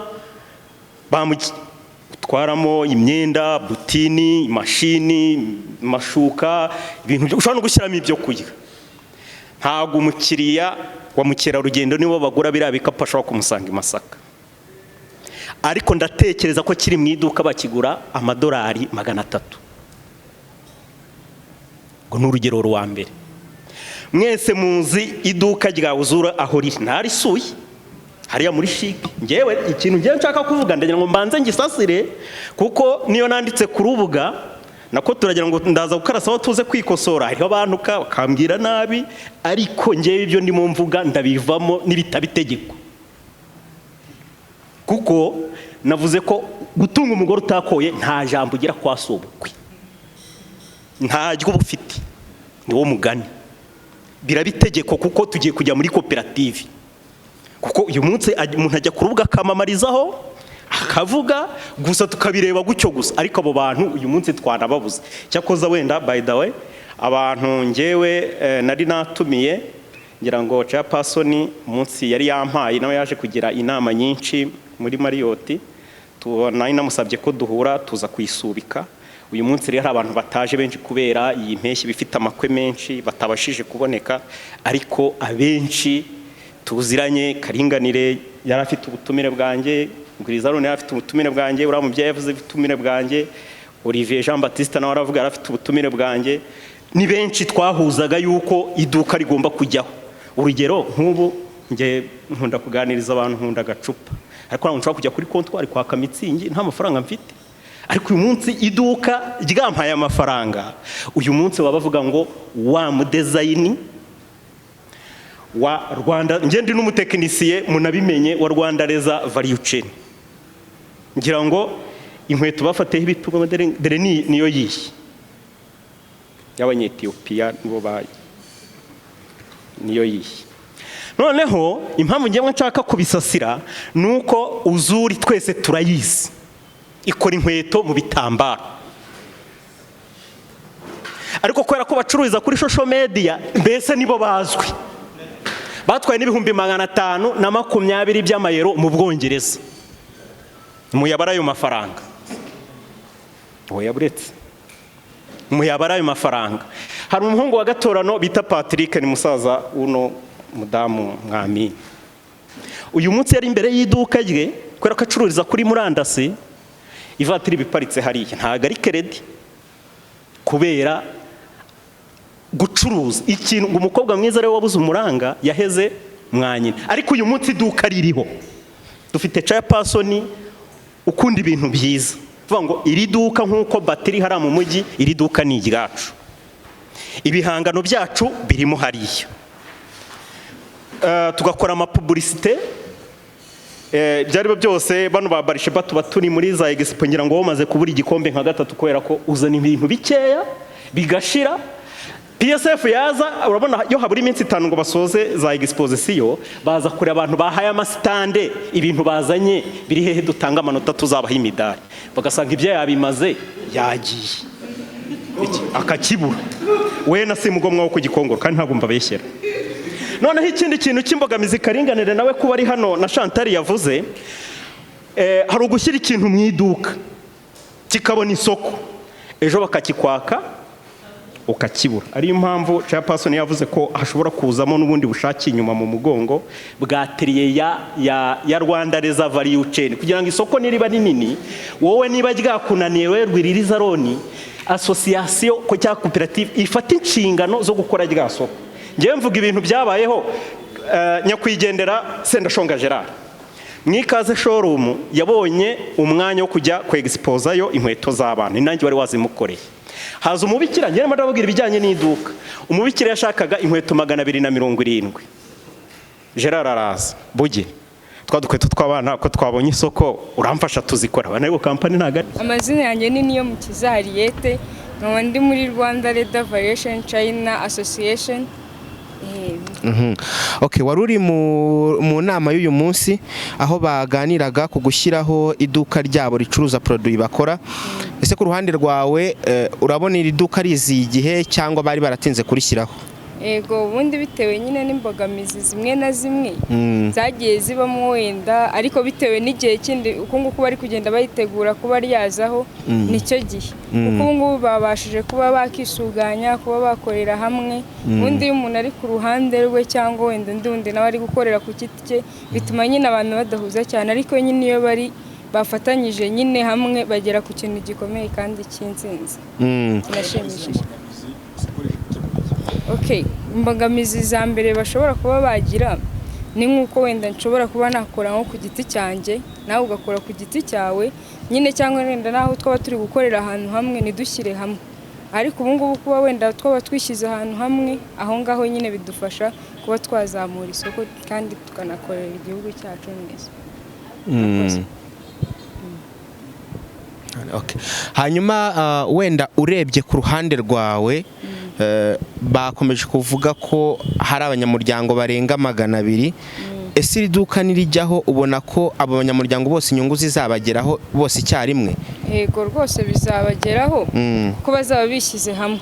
bamutwaramo imyenda, butini, imashini, amashuka, ibintu ushobora no gushyiramo ibyo kurya. Ntabwo umukiriya wa mukerarugendo nibo bagura biriya bikapu ashobora kumusanga i Masaka, ariko ndatekereza ko kiri mu iduka bakigura amadolari 300. Ngo ni urugero rwa mbere. Mwese muzi iduka rya Uzura aho riri, ntarisuye hariya muri CHIC. Ngewe ikintu ngewe nshaka kuvuga, ndagira ngo mbanze ngisasire, kuko niyo nanditse ku rubuga nako turagira ngo ndaza gukarasaho tuze kwikosora. Hariho abantu bakambwira nabi, ariko ngewe ibyo ndimo mvuga ndabivamo n'ibitaba itegeko, kuko navuze ko gutunga umugore utakoye nta jambo ugira kwa sobukwe, ntaryo uba ufite, ni wo mugani. Biraba itegeko kuko tugiye kujya muri koperative, kuko uyu munsi umuntu ajya ku rubuga akamamarizaho, Akavuga gusa, tukabireba gutyo gusa, ariko abo bantu uyu munsi twanababuze. Cyakoza wenda, by the way, abantu ngewe nari natumiye, ngira ngo chairperson umunsi yari yampaye, nawe yaje kugira inama nyinshi muri Marriott, nari namusabye ko duhura, tuza kuyisubika. Uyu munsi rero hari abantu bataje benshi kubera iyi mpeshyi bifite amakwe menshi, batabashije kuboneka, ariko abenshi tuziranye. Karinganire yari afite ubutumire bwanjye, Ngwirizarone yari afite ubutumire bwanjye, uriya mubyeyi yavuze ubutumire bwanjye, Olivier Jean Baptiste nawe aravuga, yari afite ubutumire bwanjye. Ni benshi twahuzaga yuko iduka rigomba kujyaho. Urugero, nk'ubu njye nkunda kuganiriza abantu, nkunda agacupa, ariko ntabwo nshobora kujya kuri comptoir kwaka Mützig nta mafaranga mfite. Ariko uyu munsi iduka ryampaye amafaranga. Uyu munsi baba bavuga ngo wa mu designer wa Rwanda, njye ndi n'umutekinisiye, munabimenye, wa Rwanda Leather Value Chain. Ngira ngo inkweto bafatiyeho ibipimo dore niyo yiyi y'Abanyetiyopiya, nibo bayi niyo yiyi. Noneho impamvu ngemwe nshaka kubisasira ni uko Uzuri twese turayizi, ikora inkweto mu bitambaro, ariko kubera ko bacururiza kuri social media, mbese nibo bazwi, batwaye n'520,000 by'amayero mu Bwongereza. Muyabara ayo mafaranga, oya, buretse muyabara ayo mafaranga. Hari umuhungu wa Gatorano bita Patrick, ni musaza w'uno mudamu Mwamini. Uyu munsi yari imbere y'iduka rye, kubera ko acururiza kuri murandasi, ivatiri iba iparitse hariya, ntabwo ari crédit, kubera gucuruza ikintu ngo umukobwa mwiza ariwe wabuze umuranga yaheze mwanyina. Ariko uyu munsi iduka ririho, dufite chairperson ukunda ibintu byiza, tuvuga ngo iri duka nk'uko batiri hariya mu mujyi, iri duka ni iryacu, ibihangano byacu birimo hariya. Tugakora ama publicité, ibyo ari byo byose. Bano ba Barisheba tuba turi muri za expo, ngira ngo bamaze kubura igikombe nka gatatu, kubera ko uzana ibintu bikeya bigashira. PSF yaza, urabona iyo habura iminsi 5 ngo basoze za exposition, baza kureba abantu bahaye ama stand, ibintu bazanye biri hehe, dutanga amanota, tuzabaha imidari, bagasanga ibyo yabimaze, yagiye. Akakibura we na Simugomwa wo ku Gikongoro, kandi ntabwo mbabeshyera. Noneho ikindi kintu cy'imbogamizi, Karinganire nawe kuba ari hano na Chantal yavuze, hari ugushyira ikintu mu iduka kikabona isoko, ejo bakakikwaka ukakibura. Ariyo mpamvu chairperson yavuze ko hashobora kuzamo n'ubundi bushake inyuma mu mugongo bwa atelier ya Rwanda Leather Value Chain, kugira ngo isoko niriba rinini, wowe niba ryakunaniye, wowe Rwiririza Roni, association ko cyangwa koperative ifata inshingano zo gukora rya soko. Ngewe mvuga ibintu byabayeho. Nyakwigendera Sendashonga Gerard, mu Ikaze showroom yabonye umwanya wo kujya kwegisipozayo inkweto z'abana, ni nanjye wari wazimukoreye. Haza umubikira, njyewe ndababwira ibijyanye n'iduka, umubikira yashakaga inkweto 270. Gerard araza, buge twa dukweto tw'abana ko twabonye isoko, uramfasha tuzikora? Abana ariko company ntabwo ari Amazina yanjye ni Niyomukiza Hariyete, nkaba ndi muri Rwanda Leather Variation Chain Association. Okay, wari uri mu nama y'uyu munsi aho baganiraga ku gushyiraho iduka ryabo ricuruza produit bakora. Ese ku ruhande rwawe, urabona iri duka riziye igihe cyangwa bari baratinze kurishyiraho? Yego, ubundi bitewe nyine n'imbogamizi zimwe na zimwe zagiye zibamo wenda, ariko bitewe n'igihe kindi uku nguku bari kugenda bayitegura kuba ryazaho, nicyo gihe, kuko ubu ngubu babashije kuba bakisuganya, kuba bakorera hamwe. Ubundi iyo umuntu ari ku ruhande rwe cyangwa wenda undi wundi nawe ari gukorera ku giti cye, bituma nyine abantu badahuza cyane, ariko nyine iyo bari bafatanyije nyine hamwe bagera ku kintu gikomeye kandi cy'intsinzi kinashimishije. Okay, imbogamizi za mbere bashobora kuba bagira ni nk'uko wenda nshobora kuba nakora nko ku giti cyanjye, nawe ugakora ku giti cyawe nyine, cyangwa wenda naho twaba turi gukorera ahantu hamwe ntidushyire hamwe. Ariko ubu ngubu kuba wenda twaba twishyize ahantu hamwe, aho ngaho nyine bidufasha kuba twazamura isoko kandi tukanakorera igihugu cyacu neza. Murakoze. Okay. Hanyuma wenda urebye ku ruhande rwawe, bakomeje kuvuga ko hari abanyamuryango barenga 200. Ese iri duka nirijyaho, ubona ko abo banyamuryango bose inyungu zizabageraho bose icyarimwe? Yego rwose, bizabageraho kuko bazaba bishyize hamwe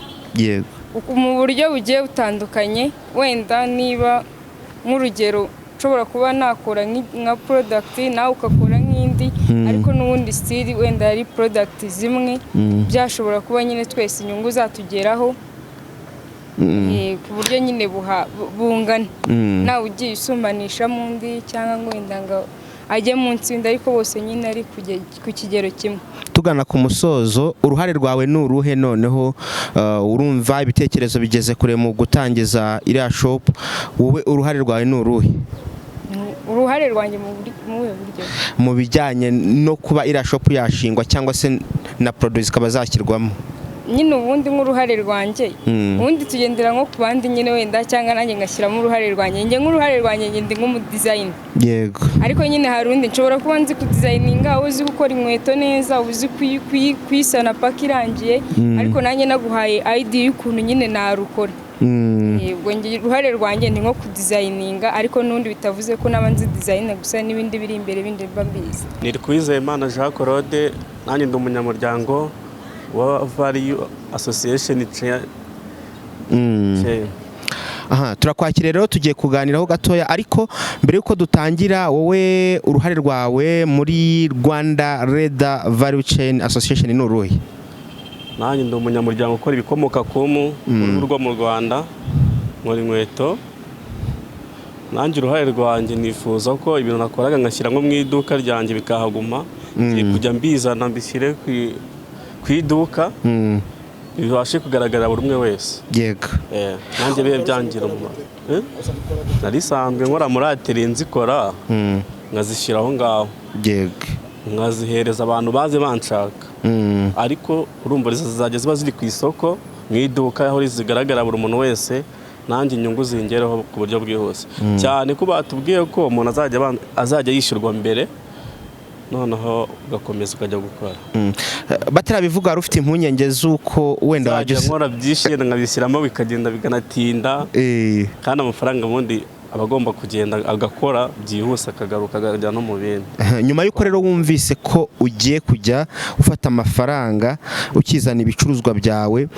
mu buryo bugiye butandukanye. Wenda niba nk'urugero nshobora kuba nakora nka product, nawe ugakora nk'indi, ariko n'ubundi still wenda ari product zimwe, byashobora kuba nyine twese inyungu zatugeraho ku buryo nyine bungana, nawe ugiye usumbanishamo undi cyangwa ngo wenda ngo ajye munsi y'undi, ariko bose nyine ari ku kigero kimwe. Tugana ku musozo, uruhare rwawe ni uruhe noneho? Urumva ibitekerezo bigeze kure mu gutangiza iriya shop, wowe uruhare rwawe ni uruhe? Uruhare rwanjye mu buhe buryo? Mu bijyanye no kuba iriya shop yashingwa cyangwa se na produit zikaba zashyirwamo. Nyine ubundi nk'uruhare rwanjye, ubundi tugendera nko ku bandi nyine wenda, cyangwa nanjye ngashyiramo uruhare rwanjye. Njye nk'uruhare rwanjye, njye ndi nk'umudesigner, ariko nyine hari undi nshobora kuba nzi kudesigninga, uzi gukora inkweto neza, uzi kuyisana paka irangiye, ariko nanjye naguhaye idea y'ukuntu nyine narukora. Ubwo njye uruhare rwanjye ni nko kudesigninga, ariko n'ubundi bitavuze ko naba nzi design gusa, n'ibindi biri imbere bindi mba mbizi. Ni Twizeyimana Jean Claude, nanjye ndi umunyamuryango wa Value Association Chair. Aha turakwakira rero, tugiye kuganiraho gatoya, ariko mbere y'uko dutangira, wowe uruhare rwawe muri Rwanda Leather Value Chain Association ni uruhe? Nanjye ndi umunyamuryango ukora ibikomoka ku mpu, uruhu rwo mu Rwanda, nkora inkweto. Nanjye uruhare rwanjye, nifuza ko ibintu nakoraga ngashyira nko mu iduka ryanjye bikahaguma. Ngiye kujya mbizana mbishyire ku iduka, bibashe kugaragarira buri umwe wese. Nanjye bibe byangira umumaro. Nari isanzwe nkora muri atelier, nzikora nkazishyira aho ngaho, nkazihereza abantu baze banshaka, ariko urumva zizajya ziba ziri ku isoko mu iduka aho zigaragara buri muntu wese, nanjye inyungu zingereho ku buryo bwihuse, cyane ko batubwiye ko umuntu azajya yishyurwa mbere, noneho ugakomeza ukajya gukora. Batarabivuga wari ufite impungenge z'uko wenda wajya nzajya nkora byinshi yenda nkabishyiramo bikagenda bikanatinda, kandi amafaranga ubundi aba agomba kugenda agakora byihuse, akagaruka akajya no mu bindi. Nyuma y'uko rero wumvise ko ugiye kujya ufata amafaranga ukizana ibicuruzwa byawe,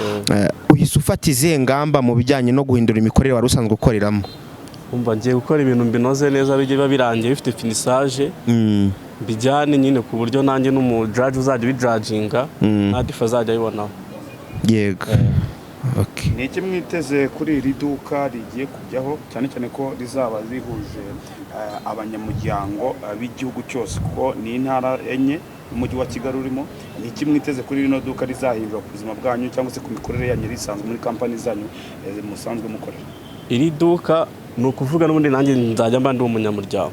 uhise ufata izihe ngamba mu bijyanye no guhindura imikorere wari usanzwe ukoreramo? Umva, ngiye gukora ibintu mbinoze neza, bijye biba birangiye bifite finissage, mbijyane nyine ku buryo nanjye n'umujudge uzajya ubijudginga nta défaut azajya abibonaho. Yego, okay. Ni iki mwiteze kuri iri duka rigiye kujyaho, cyane cyane ko rizaba rihuje abanyamuryango b'igihugu cyose, kuko ni intara enye umujyi wa Kigali urimo? Ni iki mwiteze kuri rino duka rizahindura ku buzima bwanyu cyangwa se ku mikorere yanyu risanzwe muri kampani zanyu musanzwe mukorera? Iri duka ni ukuvuga n'ubundi nanjye nzajya mba ndi umunyamuryango.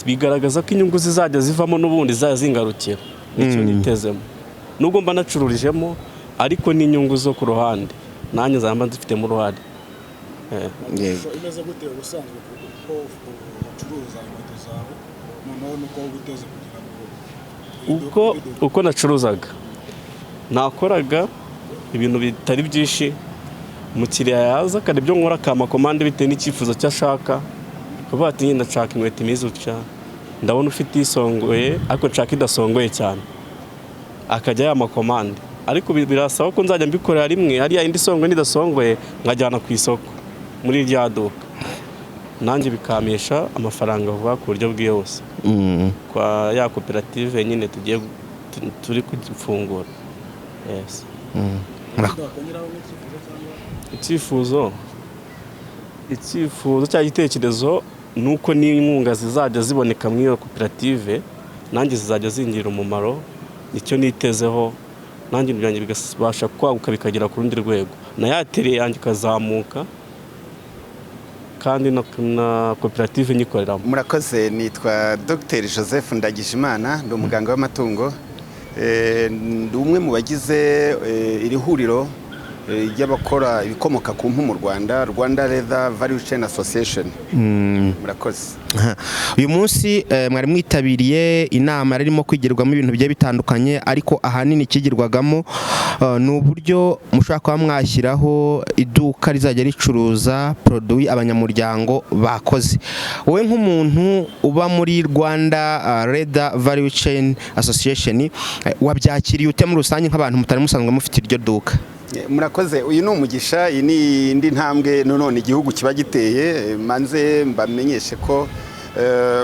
Bigaragaza ko inyungu zizajya zivamo n'ubundi zizajya zingarukira. Nicyo nitezemo, nubwo mba nacururijemo, ariko n'inyungu zo ku ruhande nanjye nzaba mba nzifitemo uruhare. Imeze gute ubusanzwe kuko ucuruza inkweto zawe, noneho nuko witeze kugira ngo Uko nacuruzaga, nakoraga ibintu bitari byinshi, umukiriya yaza akareba ibyo nkora, akampa commande bitewe n'icyifuzo cyo ashaka, akavuga ati: "Ngenda ndashaka inkweto imeze utya, ndabona ufite isongoye ariko nshaka idasongoye cyane," akajya yampa commande. Ariko birasaba ko nzajya mbikorera rimwe, hariya indi isongoye n'idasongoye nkajyana ku isoko muri rya duka, nanjye bikampesha amafaranga vuba ku buryo bwihuse kwa ya koperative nyine tugiye turi gufungura, yes. Icyifuzo cyangwa igitekerezo ni uko n'inkunga zizajya ziboneka muri iyo koperative nanjye zizajya zingirira umumaro. Nicyo nitezeho nanjye, ibintu byanjye bigabasha kwaguka bikagera ku rundi rwego, na ya atelier yanjye ikazamuka, kandi na koperative nyikoreramo. Murakoze. Nitwa Dr Joseph Ndagijimana, ndi umuganga w'amatungo. Ndi umwe mu bagize iri huriro. Y'abakora ibikomoka ku mpu mu Rwanda, Rwanda Leather Value Chain Association. Murakoze. Aha. Uyu munsi mwari mwitabiriye inama yari irimo kwigirwamo ibintu bigiye bitandukanye, ariko ahanini ikigirwagamo ni uburyo mushobora kuba mwashyiraho iduka rizajya ricuruza produit abanyamuryango bakoze. Wowe nk'umuntu uba muri Rwanda Leather Value Chain Association, wabyakiriye ute muri rusange nk'abantu mutari musanzwe mufite iryo duka? Murakoze. Uyu ni umugisha, iyi ni indi ntambwe none igihugu kiba giteye. Manze mbamenyeshe ko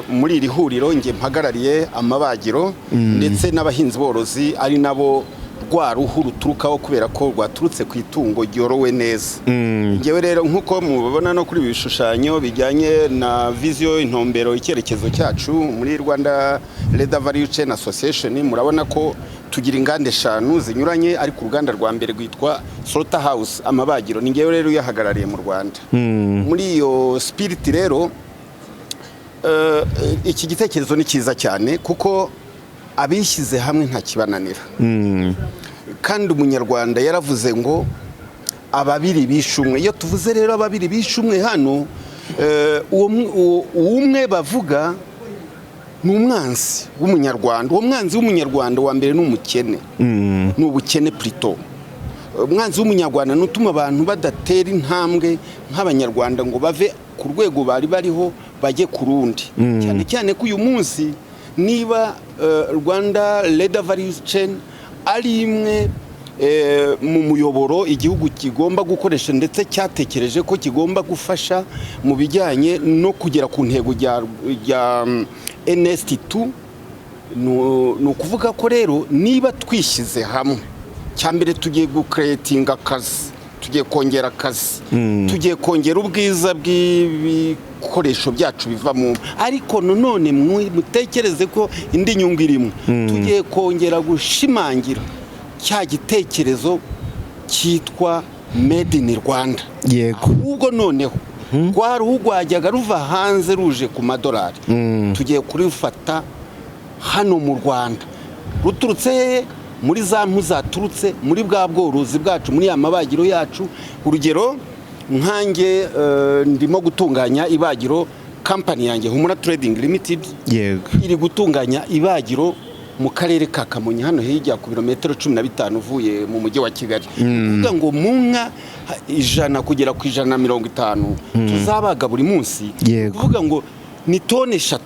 muri iri huriro nge mpagarariye amabagiro ndetse n'abahinzi borozi, ari nabo rwa ruhu ruturukaho, kubera ko rwaturutse ku itungo ryorowe neza. Ngewe rero, nk'uko mubibona no kuri ibi bishushanyo bijyanye na vision, intumbero, icyerekezo cyacu muri Rwanda Leather Value Chain Association, murabona ko tugira inganda eshanu zinyuranye, ariko uruganda rwa mbere rwitwa Slaughter House, amabagiro. Ni ngewe rero uyahagarariye mu Rwanda. Muri iyo spirit rero, iki gitekerezo ni cyiza cyane, kuko abishyize hamwe nta kibananira. Kandi Umunyarwanda yaravuze ngo ababiri bishe umwe. Iyo tuvuze rero ababiri bishe umwe hano, uwo umwe bavuga ni umwanzi w'Umunyarwanda. Uwo mwanzi w'Umunyarwanda wa mbere ni umukene, ni ubukene plutôt. Umwanzi w'Umunyarwanda ni utuma abantu badatera intambwe nk'Abanyarwanda ngo bave ku rwego bari bariho bajye ku rundi, cyane cyane ko uyu munsi niba Rwanda Leather Value Chain ari imwe mu muyoboro igihugu kigomba gukoresha, ndetse cyatekereje ko kigomba gufasha mu bijyanye no kugera ku ntego rya NST2, ni ukuvuga ko rero niba twishyize hamwe, cya mbere tugiye gucreatinga akazi, tugiye kongera akazi, tugiye kongera ubwiza bw'ibikoresho byacu biva mu, ariko nanone mutekereze ko indi nyungu irimo, tugiye kongera gushimangira cya gitekerezo cyitwa Made in Rwanda. Ahubwo noneho rwa ruhu rwajyaga ruva hanze ruje ku madolari, tugiye kurufata hano mu Rwanda, ruturutse hehe? Muri za mpu zaturutse muri bwa bworozi bwacu, muri ya mabagiro yacu. Urugero nkanjye, ndimo gutunganya ibagiro, kampani yanjye Humura Trading Limited iri gutunganya ibagiro mu karere ka Kamonyi, hano hirya ku birometero 15 uvuye mu mujyi wa Kigali. Kuvuga ngo mu nka 100 kugera ku 150 tuzabaga buri munsi, kuvuga ngo ni tone 3,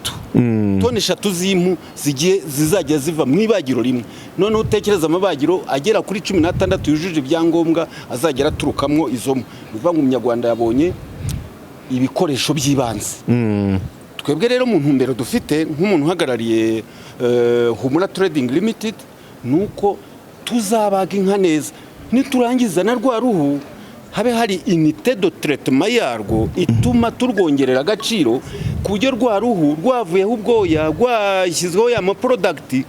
tone 3 z'impu zigiye zizajya ziva mu ibagiro rimwe. Noneho utekereza amabagiro agera kuri 16 yujuje ibyangombwa azagera aturukamo izo mpu. Ni ukuvuga ngo Umunyarwanda yabonye ibikoresho by'ibanze. Twebwe rero mu ntumbero dufite nk'umuntu uhagarariye Humura Trading Limited ni uko tuzabaga inka neza, niturangiza na rwa ruhu habe hari unité de traitement yarwo ituma turwongerera agaciro, ku buryo rwa ruhu rwavuyeho ubwoya, rwashyizweho ya maproduct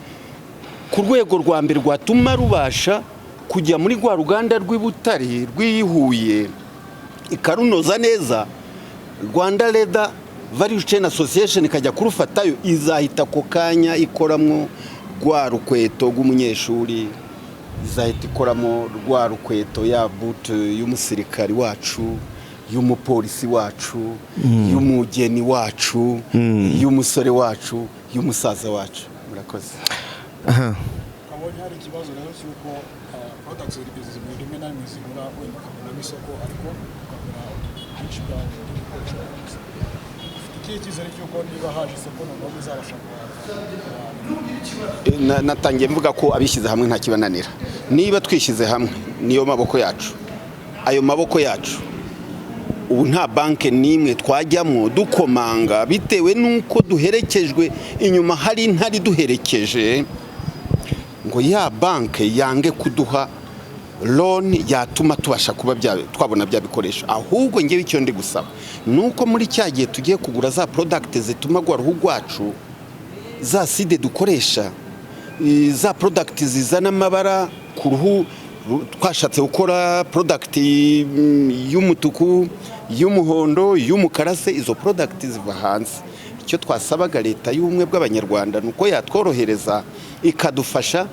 ku rwego rwa mbere rwatuma rubasha kujya muri rwa ruganda rw'i Butare, rw'i Huye, ikarunoza neza. Rwanda Leather Value Chain Association ikajya kurufatayo, izahita ako kanya ikoramwo rwa rukweto rw'umunyeshuri, izahita ikoramo rwa rukweto, ya botte y'umusirikari wacu, y'umupolisi wacu, y'umugeni wacu, y'umusore wacu, y'umusaza wacu. Murakoze. Kabonye hari ikibazo rero cy'uko products rimwe na rimwe zibura, wenda ukabona n'isoko ariko ukabura byinshi bw'ibikoresho. Ufite ikihe cyizere cy'uko niba haje isoko noneho bizabasha guhaza? Natangiye mvuga ko abishyize hamwe nta kibananira. Niba twishyize hamwe, niyo maboko yacu, ayo maboko yacu ubu nta banki n'imwe twajyamo dukomanga, bitewe n'uko duherekejwe inyuma, hari intare iduherekeje, ngo ya banki yange kuduha loan yatuma tubasha kuba twabona bya bikoresho. Ahubwo ngewe icyo ndi gusaba ni uko muri cya gihe tugiye kugura za product zituma rwa ruhu rwacu, za acide dukoresha, za product zizana amabara ku ruhu, twashatse gukora product y'umutuku, y'umuhondo, y'umukara se, izo product ziva hanze. Icyo twasabaga Leta y'Ubumwe bw'Abanyarwanda ni uko yatworohereza ikadufasha.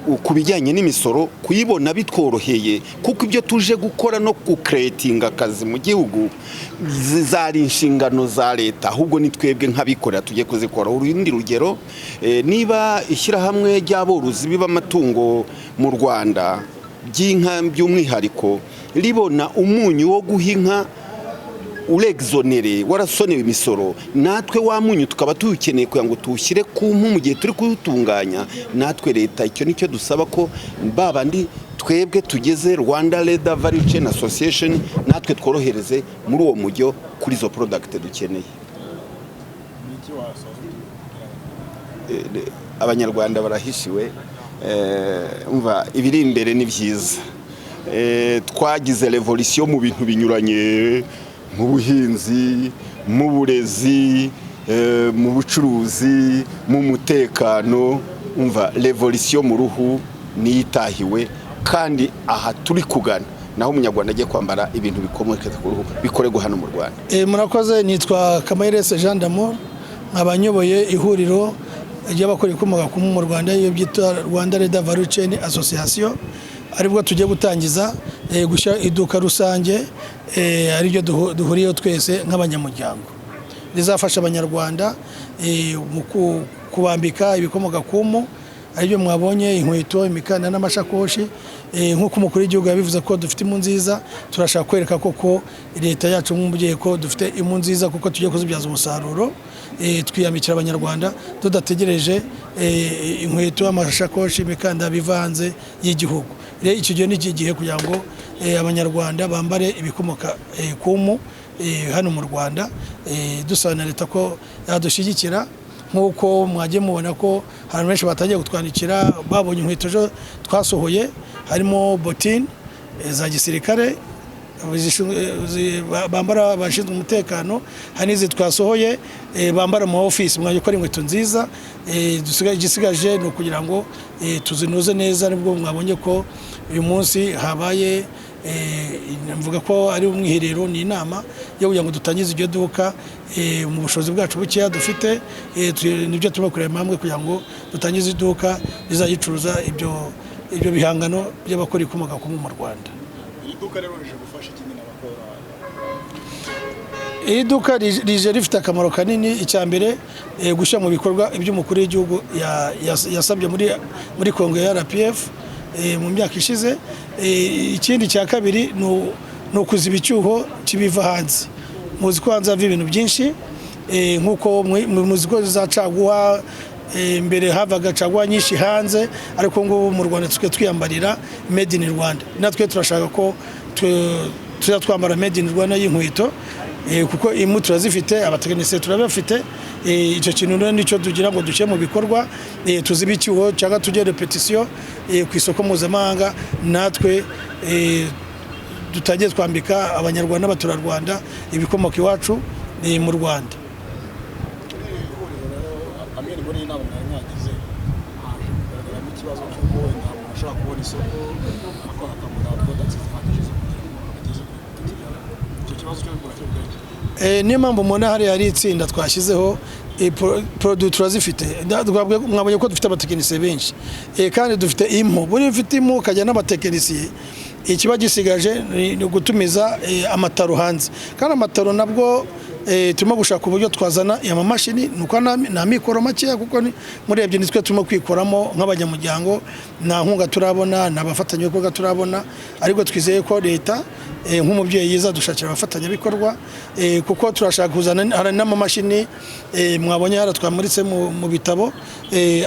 Ku bijyanye n'imisoro, kuyibona bitworoheye, kuko ibyo tuje gukora no kucreatinga akazi mu gihugu zari inshingano za leta, ahubwo ni twebwe nk'abikorera tugiye kuzikora. Urundi rugero, niba ishyirahamwe ry'aborozi b'amatungo mu Rwanda by'inka by'umwihariko ribona umunyu wo guha inka urexonéré, warasonewe imisoro, natwe wa munyu tukaba tuwukeneye kugira ngo tuwushyire ku mpu mu gihe turi kuwutunganya, natwe leta icyo nicyo dusaba, ko ba bandi twebwe tugeze Rwanda Leather Value Chain Association, natwe tworohereze muri uwo mujyo kuri izo product dukeneye. Ni iki wasoza? Abanyarwanda barahishiwe. Umva, ibiri imbere ni byiza. Twagize revolution mu bintu binyuranye, mu buhinzi, mu burezi, mu bucuruzi, mu mutekano. Umva, revolution mu ruhu niyo itahiwe, kandi aha turi kugana naho umunyarwanda agiye kwambara ibintu bikomoka ku ruhu bikorerwa hano mu Rwanda. Murakoze. nitwa Kamayirese Jean d'Amour, nkaba nyoboye ihuriro ry'abakora ibikomoka ku mpu mu Rwanda, iyo byitwa Rwanda Leather Value Chain Association, aribwo tugiye gutangiza gushyira iduka rusange, ariryo duhuriyeho twese nk'abanyamuryango, rizafasha abanyarwanda mu kubambika ibikomoka ku mpu, aribyo mwabonye: inkweto, imikandara n'amashakoshi. Nk'uko umukuru w'igihugu yabivuze ko dufite impu nziza, turashaka kwereka koko leta yacu nk'umubyeyi ko dufite impu nziza, kuko tugiye kuzibyaza umusaruro, twiyambikira abanyarwanda tudategereje inkweto, amashakoshi, imikandara biva hanze y'igihugu. Rero icyo gihe ni iki gihe kugira ngo abanyarwanda bambare ibikomoka ku mpu hano mu Rwanda. Dusaba na leta ko yadushyigikira, nk'uko mwagiye mubona ko abantu benshi batangiye kutwandikira babonye inkweto ejo twasohoye, harimo botine za gisirikare bambara abashinzwe umutekano, hari n'izi twasohoye bambara mu ofisi. Mwajya gukora inkweto nziza. Igisigaje ni ukugira ngo tuzinoze neza. Nibwo mwabonye ko uyu munsi habaye, mvuga ko ari umwiherero, ni inama yo kugira ngo dutangize iryo duka mu bushobozi bwacu bukeya dufite. Nibyo turimo kureba hamwe kugira ngo dutangize iduka rizajya ricuruza ibyo bihangano by'abakora ibikomoka ku mpu mu Rwanda. Iri duka rero rije gufasha iki nyine abakora? Iri duka rije rifite akamaro kanini. Icya mbere, gushyira mu bikorwa ibyo umukuru w'igihugu yasabye muri kongere ya RPF mu myaka ishize. Ikindi cya kabiri ni ukuziba icyuho kibiva hanze. Muzi ko hanze hava ibintu byinshi, nk'uko muzi ko za caguwa, mbere havaga caguwa nyinshi hanze, ariko ngubu mu Rwanda twe twiyambarira made in Rwanda. Natwe turashaka ko tujya twambara made in Rwanda y'inkweto, kuko impu turazifite, abatekinisiye turabafite. Icyo kintu rero nicyo tugira ngo dushyire mu bikorwa, tuzibe icyuho cyangwa tujye compétition ku isoko mpuzamahanga, natwe dutangiye twambika abanyarwanda n'abaturarwanda ibikomoka iwacu mu Rwanda. Muri iri huriro rero, amwe muri iyi nama mwari mwagize, haje kugaragaramo ikibazo cy'uko wenda umuntu ashobora kubona isoko ariko akabura products zihagije zo kugira ngo ageze ku bakiriya. Icyo kibazo cyo murakivuga iki? Niyo mpamvu mubona hariya hari itsinda twashyizeho. Produit turazifite. Mwabonye ko dufite abatekinisiye benshi, kandi dufite impu. Buriya ufite impu ukajya n'abatekinisiye, ikiba gisigaje ni ugutumiza amataro hanze. Kandi amataro nabwo turimo gushaka uburyo twazana amamashini, ni uko nta mikoro makeya, kuko murebye nitwe turimo kwikoramo nk'abanyamuryango. Nta nkunga turabona, nta bafatanyabikorwa turabona, ariko twizeye ko leta nk'umubyeyi izadushakira abafatanyabikorwa, kuko turashaka kuzana. Hari n'amamashini mwabonye hano twamuritse mu bitabo,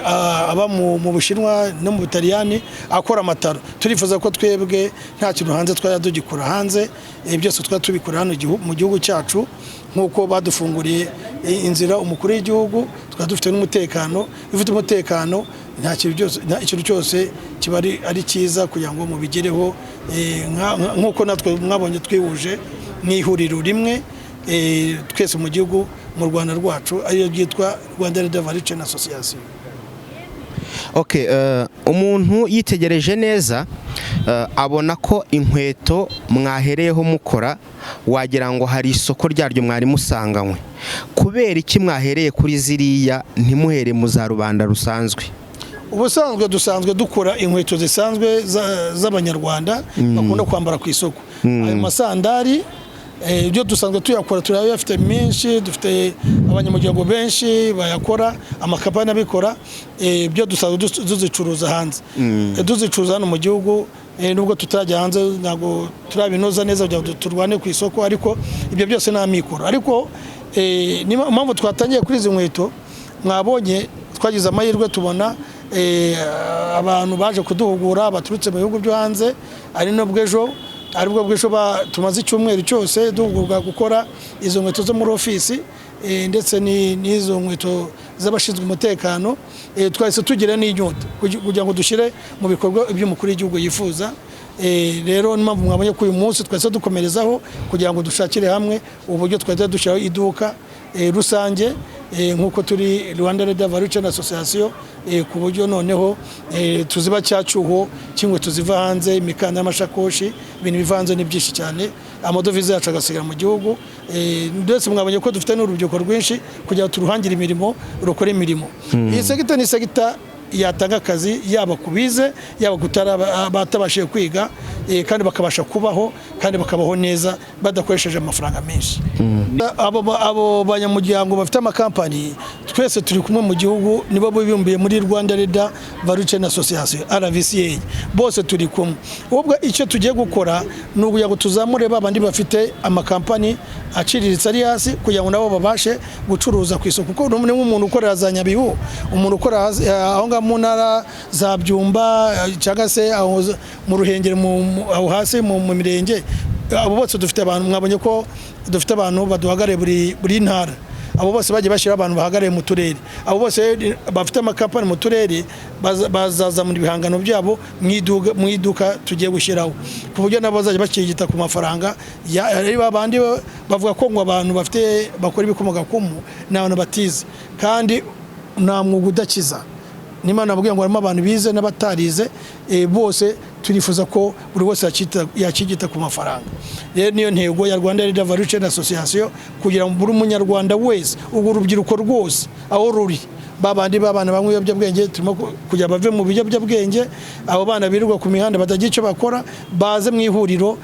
aba mu Bushinwa no mu Butaliyani akora amataro. Turifuza ko twebwe nta kintu hanze twajya tugikora hanze, byose twaba tubikora hano mu gihugu cyacu, nk'uko badufunguriye inzira umukuru w'igihugu, tukaba dufite n'umutekano. Iyo ufite umutekano, nta kintu byose, ikintu cyose kiba ari cyiza kugira ngo mubigereho, nk'uko natwe mwabonye twihuje n'ihuriro rimwe, twese mu gihugu, mu Rwanda rwacu, ariyo ryitwa Rwanda Leather Value Chain Association. Okay, umuntu yitegereje neza abona ko inkweto mwahereyeho mukora wagira ngo hari isoko ryaryo mwari musanganywe. Kubera iki mwahereye kuri ziriya ntimuhere mu za rubanda rusanzwe? Ubusanzwe dusanzwe dukora inkweto zisanzwe z'Abanyarwanda bakunda kwambara ku isoko. Ayo masandari, ibyo dusanzwe tuyakora, turayafite menshi, dufite abanyamuryango benshi bayakora, amakampani abikora. Ibyo dusanzwe tuzicuruza hanze. Tuzicuruza hano mu gihugu, nubwo tutarajya hanze, ntabwo turabinoza neza kugira ngo turwane ku isoko, ariko ibyo byose ni amikoro. Ariko niyo mpamvu twatangiye kuri izi nkweto. Mwabonye twagize amahirwe tubona abantu baje kuduhugura baturutse mu bihugu byo hanze, ari nubwo ejo, aribwo bw'ejo tumaze icyumweru cyose duhugurwa gukora izo nkweto zo muri ofisi, ndetse n'izo nkweto z'abashinzwe umutekano. Twahise tugira n'inyota kugira ngo dushyire mu bikorwa ibyo umukuru w'igihugu yifuza. Rero niyo mpamvu mwabonye ko uyu munsi twahise dukomerezaho kugira ngo dushakire hamwe uburyo twahita dushyiraho iduka rusange, nk'uko turi Rwanda Leather Value Chain Association, ku buryo noneho tuziba cya cyuho cy'inkweto ziva hanze, imikanda y'amashakoshi, ibintu biva hanze ni byinshi cyane, amadovize yacu agasigara mu gihugu. Ndetse mwabonye ko dufite n'urubyiruko rwinshi kugira ngo turuhangire imirimo, rukore imirimo. Iyi sector ni sector yatanga akazi, yaba ku bize, yaba batabashije kwiga, kandi bakabasha kubaho, kandi bakabaho neza badakoresheje amafaranga menshi. Abo banyamuryango bafite amakampani, twese turi kumwe mu gihugu, nibo bibumbiye muri Rwanda Leather Value Chain Association, RVCA, bose turi kumwe. Ubwo icyo tugiye gukora ni ukugira ngo tuzamure ba bandi bafite amakampani aciriritse ari hasi, kugira ngo nabo babashe gucuruza ku isoko, kuko ni nk'umuntu ukorera za Nyabihu, umuntu ukorera aho ngaho mu ntara za Byumba, cyangwa se aho mu Ruhengeri, aho hasi mu mirenge. Abo bose dufite abantu, mwabonye ko dufite abantu baduhagarariye buri ntara. Abo bose bagiye bashyiraho abantu bahagarariye mu turere. Abo bose bafite amakampani mu turere bazazamura ibihangano byabo mu iduka tugiye gushyiraho, ku buryo nabo bazajya bakirigita ku mafaranga. Ari babandi bavuga ko ngo abantu bafite bakora ibikomoka ku mpu ni abantu batize, kandi nta mwuga udakiza. Niba nababwiye ngo harimo abantu bize n'abatarize, bose turifuza ko buri wese yakigita ku mafaranga. Rero niyo ntego ya Rwanda Leather Value Chain Association, kugira ngo buri munyarwanda wese, ubwo urubyiruko rwose aho ruri, babandi b'abana banywa ibiyobyabwenge, turimo kugira bave mu biyobyabwenge. Abo bana birirwa ku mihanda batagira icyo bakora, baze mu ihuriro,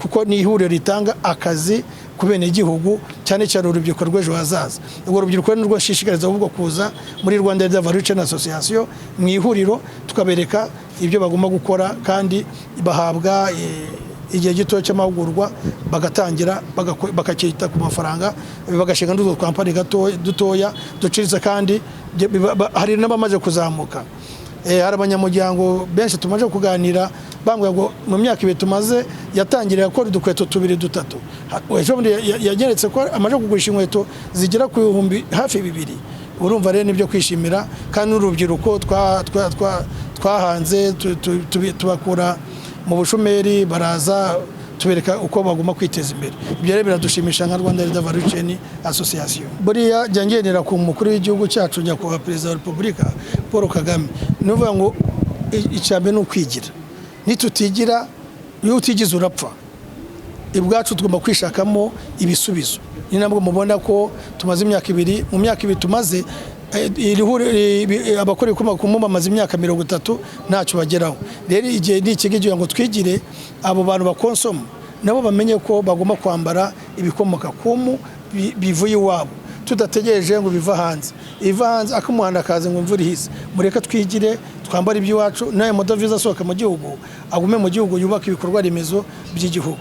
kuko ni ihuriro ritanga akazi ku benegihugu, cyane cyane urubyiruko rw'ejo hazaza. Urwo rubyiruko ni rwo nshishikariza ahubwo kuza muri Rwanda Leather Value Chain Association mu ihuriro, tukabereka ibyo bagomba gukora, kandi bahabwa igihe gito cy'amahugurwa, bagatangira bakakita ku mafaranga, bagashinga n'utwo kampani gato dutoya duciriritse, kandi hari n'abamaze kuzamuka. Hari abanyamuryango benshi tumaze kuganira bambwira ngo mu myaka 2 tumaze yatangiriye akora udukweto tubiri, dutatu. Ejo bundi yageretse ko amaze kugurisha inkweto zigera ku bihumbi hafi 2. Urumva rero nibyo kwishimira, kandi n'urubyiruko twahanze tubakura mu bushomeri, baraza tubereka uko bagomba kwiteza imbere. Ibyo rero biradushimisha nka Rwanda Leather Value Chain Association. Buriya jya ngendera ku mukuru w'igihugu cyacu, nyakubahwa Perezida wa Repubulika Paul Kagame, ni ukuvuga ngo icya mbere ni ukwigira. Nitutigira, iyo utigize urapfa. Ubwacu tugomba kwishakamo ibisubizo. Ni nabwo mubona ko tumaze imyaka 2, mu myaka 2 tumaze, iri abakora ibikomoka ku mpu bamaze imyaka 30 ntacyo bageraho. Rero igihe ni iki kugira ngo twigire, abo bantu bakonsoma nabo bamenye ko bagomba kwambara ibikomoka ku mpu bivuye iwabo, tudategereje ngo biva hanze. Iva hanze akamuhanda kaza ngo imvura ihise. Mureke twigire, twambare iby'iwacu, n'ayo madovize asohoka mu gihugu agume mu gihugu, yubake ibikorwa remezo by'igihugu.